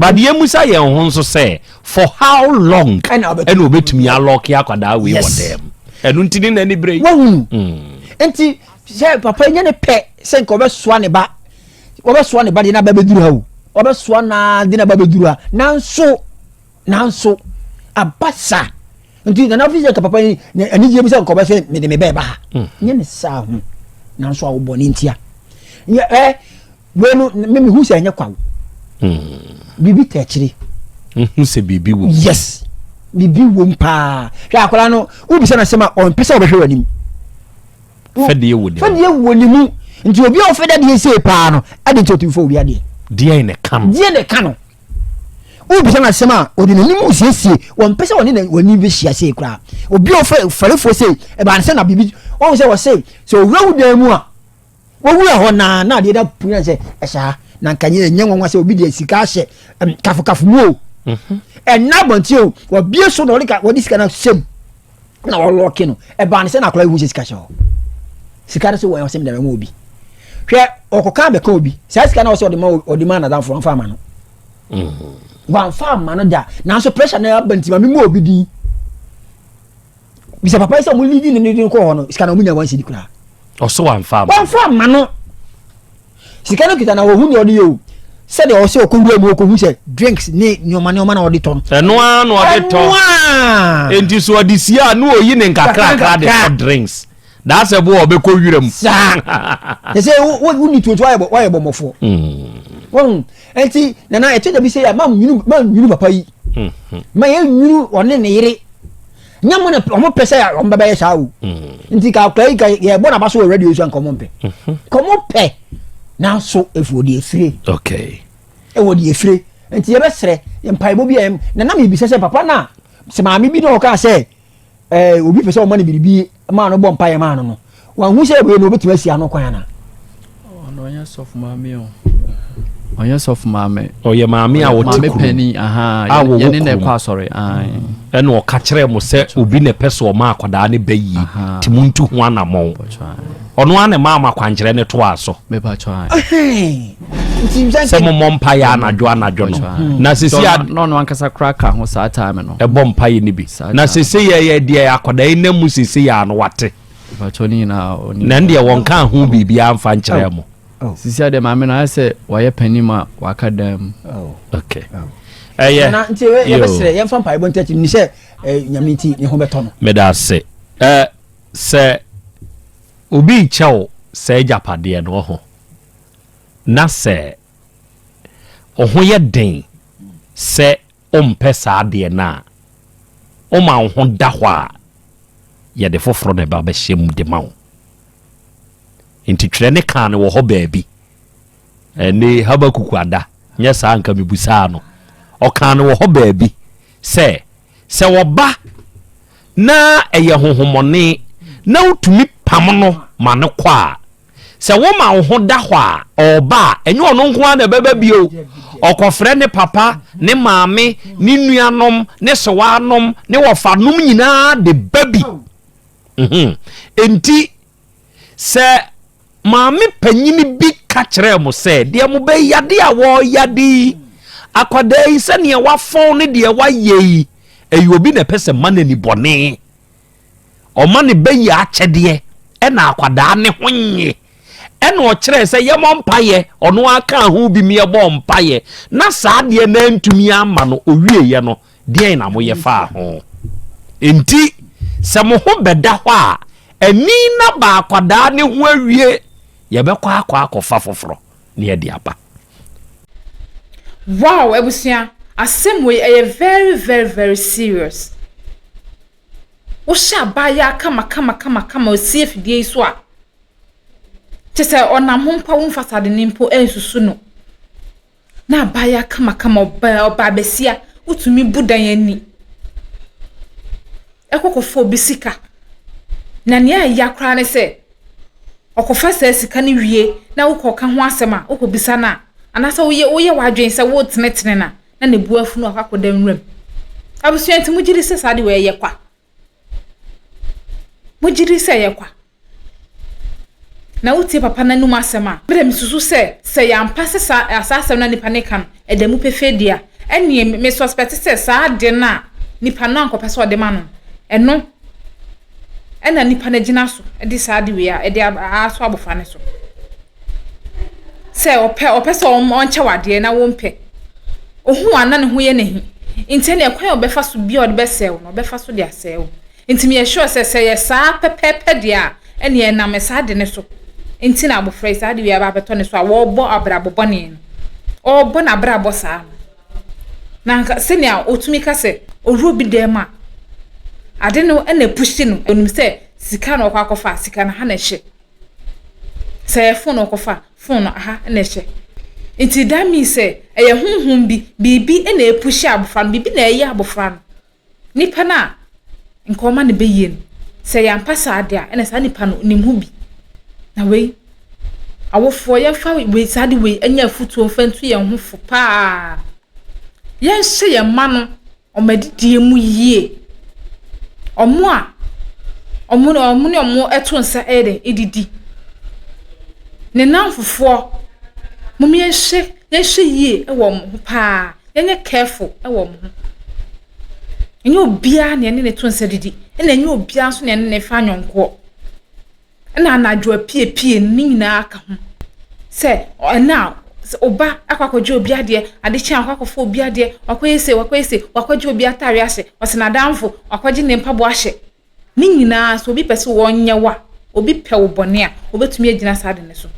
But yɛmmisa yɛn ho nso sɛ, for how long ɛna ɔbɛtumi alɔke akwadaa wei wɔ dɛm? Ɛno nti ne n'ani bere yi. Wahunu. Nti sɛ papa yi nyɛ ne pɛ sɛ nka ɔbɛsoa ne ba, ɔbɛsoa ne ba de n'aba bɛduru ha o, ɔbɛsoa naa de n'aba bɛduru ha. Nanso, nanso, aba sa. Nti nana fi sɛ nka papa yi anigyeɛ bi sɛ nka ɔbɛsɛ mede me bɛɛba ha. Nyɛ ne saa ho. Nanso awobɔ ne ntia. Nyɛ ɛ. Wei no me mehu sɛ ɛnyɛ kwa o. Biribi ta akyire. Wohu sɛ biribi wɔ mu. Yes, biribi wɔ mu paa. Hwɛ akwadaa no, wobisa no asɛm a ɔmpɛ sɛ ɔbɛhwɛ w'anim. Fɛdeɛ wɔ ne mu. Fɛdeɛ wɔ ne mu. Nti obi a ɔfɛ dadeɛ sei paa no, ɛde nti ɔtumi fɛ obi adeɛ. Deɛn na ɛka no? Deɛn na ɛka no? Wobisa no asɛm a ɔde n'anim siesie, wɔmpɛ sɛ ɔne w'anim bɛhyia sei koraa. Obi a ɔfɛ fɛrefoɔ sei, ɛbaa ne sɛ na biribi, wɔn sɛ wɔse sɛ owura wo dan mu a, Wɔwura hɔ na na adeɛ da pue sɛ ɛhyɛ ha na nka nyɛ nyɛ nwanwa sɛ obi deɛ sika ahyɛ kafokafo mu o mhm. ɛna abɔnten o wɔbie so na wɔde ka wɔde sika no ahyɛ mu na wɔlɔke no ɛbaa ne sɛ na akwadaa yi hu sɛ sika hyɛ hɔ sika no so wɔn ɔsɛm dɛm ɛma obi hwɛ ɔkɔka abɛka obi saa sika no ɔsɛ ɔde ma ɔde ma anadamfo wɔnfa ama no mhm. wɔnfa ama no da nanso pressure na aba nti ma mi mu obi din. Bisa papa yi sɛ ɔmo lidi ne ne de kɔ hɔ no sika na ɔmo nya wɔn sidi koraa. Ɔso wamfa ama. Wamfa ama no. Sika no kita na wɔhu nea ɔde yɛ o. Sɛdeɛ ɔsɛ ɔkɔ wura mu ɔkɔhu sɛ drinks ne nneɛma nneɛma na ɔde tɔ no. Ɛno ara na ɔde tɔ. Ɛno ara. Enti so ɔde sie a na oyi ne nkakrakra de tɔ drinks. Daasɛ bo a ɔbɛkɔ wura mu. Saa. Te sɛ wo wo ni tuotu wayɛ wayɛ bɔmmɔfoɔ. Wɔn nti nana ɛkyɛ da bi sɛ yɛ ma nwunu ma nwunu papa yi. Ma yɛ nwunu ɔne ne yere. Nyɛ mo na ɔmo pɛ sɛ ɔmo bɛbɛyɛ saa o. Mm. Nti ka akora yi ka yɛbɔ n'aba so wɔ radio so nka ɔmo mpɛ. Mhm. Ka ɔmo pɛ nanso efi wɔ deɛ efire. Okay. Ɛwɔ deɛ efire. Nti yɛbɛsrɛ mpaebɔ bi a na na mebisa sɛ papa na sɛ maame bi na ɔkaa sɛ ɛɛ obi pɛ sɛ ɔma no biribi maa no bɔ mpaeɛ maa no no Wanhu sɛ wei no obetumi asi ano kwan ana? Ɔno ɔnyɛ sɔfo maame o. Ɔnyɛ sɔfo maame. Ɔyɛ maame a ɔte kurom. Maame panyin aha. A wɔwɔ kurom. Yɛne na ɛkɔ asɔre. Ɛna ɔka kyerɛɛ mo sɛ obi na ɛpɛ sɛ ɔma akwadaa no bɛ yie nti mo ntu ho anamɔn. Ɔno ara na ɛmaa mo akwankyerɛ no toaa so. Sɛ mo mmɔ mpaeɛ anadwo anadwo no. Na sisi a. Na ɔno ankasa koraa ka ho saa time no. Ɛbɔ mpaeɛ no bi. Na sisi yɛ yɛ deɛ akwadaa yi nam mu sisi yɛ ano wate. Na ɛndeɛ wɔnkaa ho biribiara mfa nkyerɛɛ mo. Sisi adeɛ maame no ayɛ sɛ wayɛ panin ma waka dan mu. Okay. Ɛyɛ. Na nti yɛbɛsrɛ yɛmfa mpaebɔ nti akyi ni sɛ nyame nti ne ho bɛtɔ no. Meda ase. Ɛ sɛ obi rekyɛ wo saa agyapadeɛ no ɔho na sɛ wo ho yɛ den sɛ wompɛ saa adeɛ no a, woma wo ho da hɔ a, yɛde foforɔ na ɛba bɛhyɛ mu de ma wo. Nti twerɛ ne kaa no wɔ hɔ baabi. Ɛne Habakuk ada, nyɛ saa nka mebusaa no. Ɔkaa no wɔ hɔ baabi sɛ, sɛ wɔba na ɛyɛ honhommɔne na wotumi pam no ma no kɔ a, Sɛ woma wo ho da hɔ a, ɔreba a, ɛnyɛ ɔno nko ara na ɛbɛba bio. Ɔkɔfrɛ ne papa, ne maame, ne nuanom, ne sewaanom, ne wɔfanom nyinaa de ba bi. Mhm. Enti, sɛ maame panyini bi ka kyerɛɛ mo sɛ, deɛ mobɛyade a wɔreyade yi, akwadaa yi sɛdeɛ wafɔn ne deɛ wayɛ yi, ɛyɛ obi na ɛpɛ sɛ ma no ani bɔne. Ɔma ne ba yi akyɛdeɛ ɛna akwadaa ne ho nye ɛna ɔkyerɛɛ sɛ yɛmɔ mpaeɛ ɔno ara kaa ho bi meɛbɔ mpaeɛ na saa deɛ na antumi ama no owieɛ no deɛn na moyɛ faa ho nti sɛ mo ho bɛda hɔ a ani na ba akwadaa ne ho awie yɛbɛkɔ akɔ akɔfa foforɔ na yɛde aba. Wow abusua asɛm wei ɛyɛ very very very serious wohyɛ abaayaa kama kama kama kama osi afidie yi so a kyɛ sɛ ɔnam ho mpo a womfa sade no mpo nsusu no na abaayaa kama kama ɔbaa ɔbaa basia wotumi bu dan ani ɛkɔ kɔfa obi sika na nea ɛya koraa ne sɛ ɔkɔfa saa sika no wie na wokɔka ho asɛm a, wokɔbisa no a, anaasɛ woyɛ woyɛ w'adwene sɛ woretenetene no a, na ne bo afu no akɔ akɔda nwuram. Abusua nti mogye di sɛ saa de wei ɛyɛ kwa? Mogye di sɛ ɛyɛ kwa? Na wotie papa no anom asɛm a, me deɛ mesusu sɛ sɛ yɛampa sɛ saa saa asɛm no a nipa no ka no, ɛda mu pefee deɛ a, Ɛnneɛ me suspect sɛ saa ade no a nipa no ankɔpɛ sɛ ɔde ma no, ɛno ɛna nipa no agyina so de saa ade wei a ɛde aso abɔfra no so. Sɛ ɔpɛ ɔpɛ sɛ ɔnkyɛ wo adeɛ na wompɛ. Ohu a na ne ho yɛ no ahi. Nti ɛnneɛ kwan a ɔbɛfa so biara a ɔde bɛsɛe wo no, ɔbɛfa so de asɛe wo. Nti meyɛ sure sɛ sɛ ɛyɛ saa pɛpɛɛpɛ deɛ a, ɛnneɛ ɛnam saa ade no so nti na abɔfra yi saa ade wei aba abɛtɔ ne so a wɔrebɔ abrabɔ bɔne no. Ɔrebɔ n'abrabɔ saa no. Na anka sɛnea ɔtumi ka sɛ ɔwura obi dan mu a, ade no na ɛpushi no. Ɔnim sɛ sika na ɔkɔ akɔfa a, sika no ha na ɛhyɛ. Sɛ ɛyɛ phone na ɔkɔfa a, phone no aha na ɛhyɛ. Nti that means sɛ ɛyɛ honhom bi, biribi na ɛpushi abɔfra no, biribi na ɛyɛ abɔfra no. Nipa no a nka ɔma no bɛyie no, sɛ ɛyɛ ampa saa de a, ɛna saa nipa no ɔnim ho bi. Na wei, awofoɔ yɛmfa wei saa de wei nyɛ afotuo mfa ntu yɛn ho fo paa. Yɛnhyɛ yɛn mma no wɔn adidie mu yie. Wɔn a wɔn ne wɔn to nsa yɛ dɛn didi. Ne nnamfofoɔ, mom yɛnhwɛ yɛnhwɛ yie wɔ wɔn ho paa. Yɛnyɛ careful wɔ wɔn ho. Ɛnyɛ obiara na yɛne no to nsa didi, ɛna ɛnyɛ obiara nso na yɛne no fa ayɔnkoɔ. Ɛna anadwo apiepie no ne nyinaa ka ho. Sɛ ɛna a sɛ ɔba akɔ akɔgye obi adeɛ, ade kye a wakɔ akɔfa obi adeɛ, wakɔyɛ sei, wakɔyɛ sei, wakɔgye obi ataareɛ ahyɛ, ɔsɛ n'adamfo, wakɔgye ne mpaboa ahyɛ. Ne nyinaa sɛ obi pɛ sɛ ɔnyɛ wo a, obi pɛ wo bɔne a, obetumi agyina saa ade no so.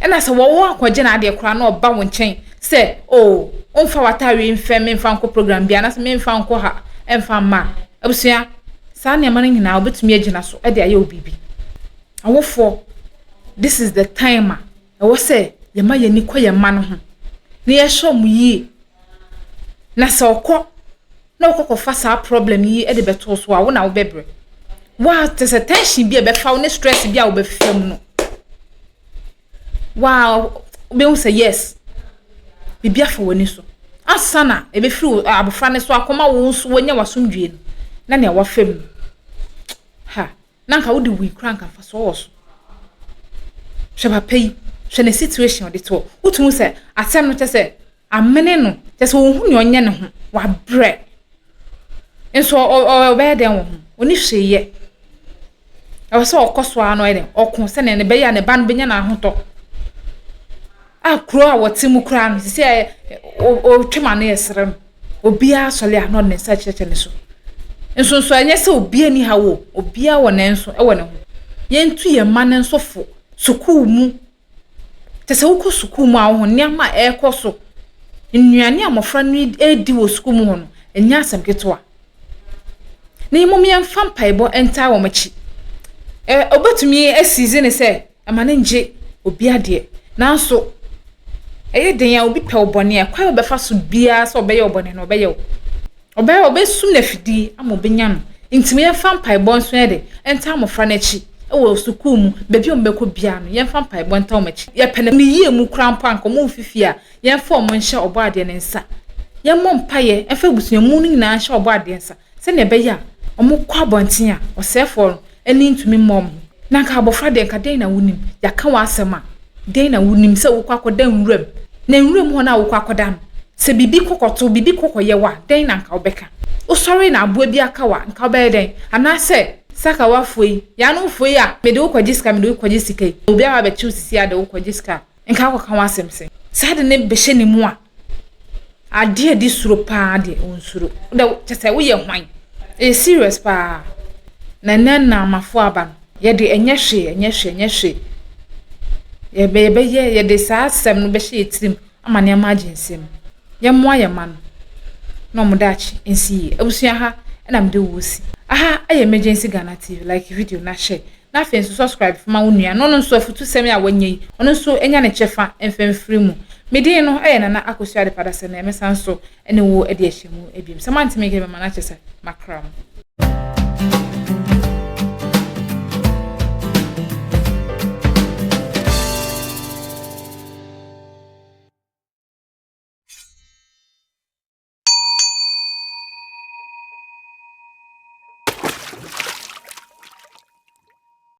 Ɛna sɛ wɔwɔ akɔgye n'adeɛ koraa na ɔba wo nkyɛn sɛ, oh, womfa w'ataare yi mfɛ memfa nkɔ program bi anaasɛ memfa nkɔ ha mfa mma a, abusua, saa nneɛma no nyinaa obetumi agyina so de ayɛ wo biribi. Awofoɔ, this is the time a ɛwɔ sɛ yɛma yɛn ani kɔ yɛn mma no ho na yɛhwɛ wɔn yie. Na sɛ ɔkɔ na ɔkɔ kɔfa saa problem yi de bɛto wo so a, wo na wobɛbrɛ. Wa te sɛ tension bi a ɛbɛfa wo ne stress bi a wobɛfa mu no. Wa wobɛhu sɛ yes, biribi afa w'ani so. Ansa na ɛbɛfiri wo abɔfra no so akɔma wo nso woanya w'asomdwie no, na nea wafa mu. Ha. Na anka wode wui koraa anka mfasoɔ wɔ so. Hwɛ papa yi, hwɛ ne situation ɔde toɔ. Wotumi hu sɛ asɛm no kyɛ sɛ amene no, kyɛ sɛ ɔnhu nea ɔnyɛ ne ho, wabrɛ. Nso ɔbɛyɛ dɛn wɔ ho? Ɔni hwee yɛ. Ɛwɔ sɛ ɔkɔ so ara na ɔyɛ dɛn? Ɔko sɛnea ne bɛyɛ a ne ba no bɛnya n'ahotɔ. A kuro a wɔte mu koraa no, sisi a ɔretwam ano yɛ serɛ no, obiara sɔre a na ɔde ne nsa kyerɛkyerɛ ne so. Nsonso ɛnyɛ sɛ obiara ni ha o, obiara wɔ ne nso wɔ ne ho. Yɛntu yɛn mma no nso fo sukuu mu. Kyɛ sɛ wokɔ sukuu mu a wohu nneɛma a ɛrekɔ so. Nnuane a mmɔfra no redi wɔ sukuu mu hɔ no, ɛnyɛ asɛm ketewa. Na mmom yɛmfa mpaebɔ ntaa wɔn akyi. Ɛ obetumi asizi ne sɛ Ɛma no ngye obi adeɛ. Nanso ɛyɛ den a obi pɛ wo bɔne a, kwan a ɔbɛfa so biara sɛ ɔbɛyɛ wo bɔne no, ɔbɛyɛ wo. Ɔbɛyɛ ɔbɛsum no afidie ama ɔbɛnya no. Nti mo yɛmfa mpaebɔ nso yɛ de ntaa mmɔfra no akyi wɔ sukuu mu, baabi a wɔbɛkɔ biara no, yɛmfa mpaebɔ ntaa wɔn akyi. Yɛpɛ no ne yie mu koraa mpo a, anka wɔn mfi fie a, yɛmfa wɔn nhyɛ Ɔbɔadeɛ no nsa. Yɛmmɔ mpaeɛ mfa abusua mu no nyinaa nhyɛ Ɔbɔadeɛ nsa sɛdeɛ ɛbɛyɛ a wɔkɔ abɔnten a, ɔsɛefoɔ no ani ntumi mmɔ wɔn ho. Na anka abɔfra deɛ, anka dɛn na wonim? Yɛaka w'asɛm a, dɛn na wonim sɛ wokɔ akɔda nwuram? Na nwuram hɔ no a wokɔ akɔda no, sɛ biribi kɔkɔto wo, biribi kɔkɔyɛ wo a, dɛn na anka wobɛka? Wosɔre na aboa bi aka wo a, anka wobɛyɛ dɛn? Anaasɛ sakawafoɔ yi, yaanomfoɔ yi a mede wo kɔgye sika, mede wo kɔgye sika yi, obi aba abɛkye wo sisi a de wo kɔgye sika a, Nka akɔka ho asɛm sɛ. Saa ade no bɛhyɛ ne mu a, adeɛ a ɛde suro paa deɛ, ɔnsuro. Wodɛ kyɛ sɛ woyɛ hwan? Ɛyɛ serious paa. Na ɛnɛ nnamafo aba no, yɛde ɛnyɛ hwee, ɛnyɛ hwee, ɛnyɛ hwee. Yɛbɛ yɛbɛyɛ, yɛde saa asɛm no bɛhyɛ yɛn tirim ama nneɛma agye nsam. Yɛmmoa yɛn mma no na wɔn daakye nsi yie. Abusua ha na mede wo resi. Aha yɛ Emergency Ghana TV, like video na share. Na afei nso subscribe ma wo nua na ɔno nso afutusɛm yi a wanya yi ɔno nso nya ne kyɛfa mfa mfiri mu. Me din no yɛ Nana Akosua Adepa Dasani mɛsan nso ne wo adi ahyɛmu biom. Sɛ moante me nka bi ma no akyɛ sɛ makra mo.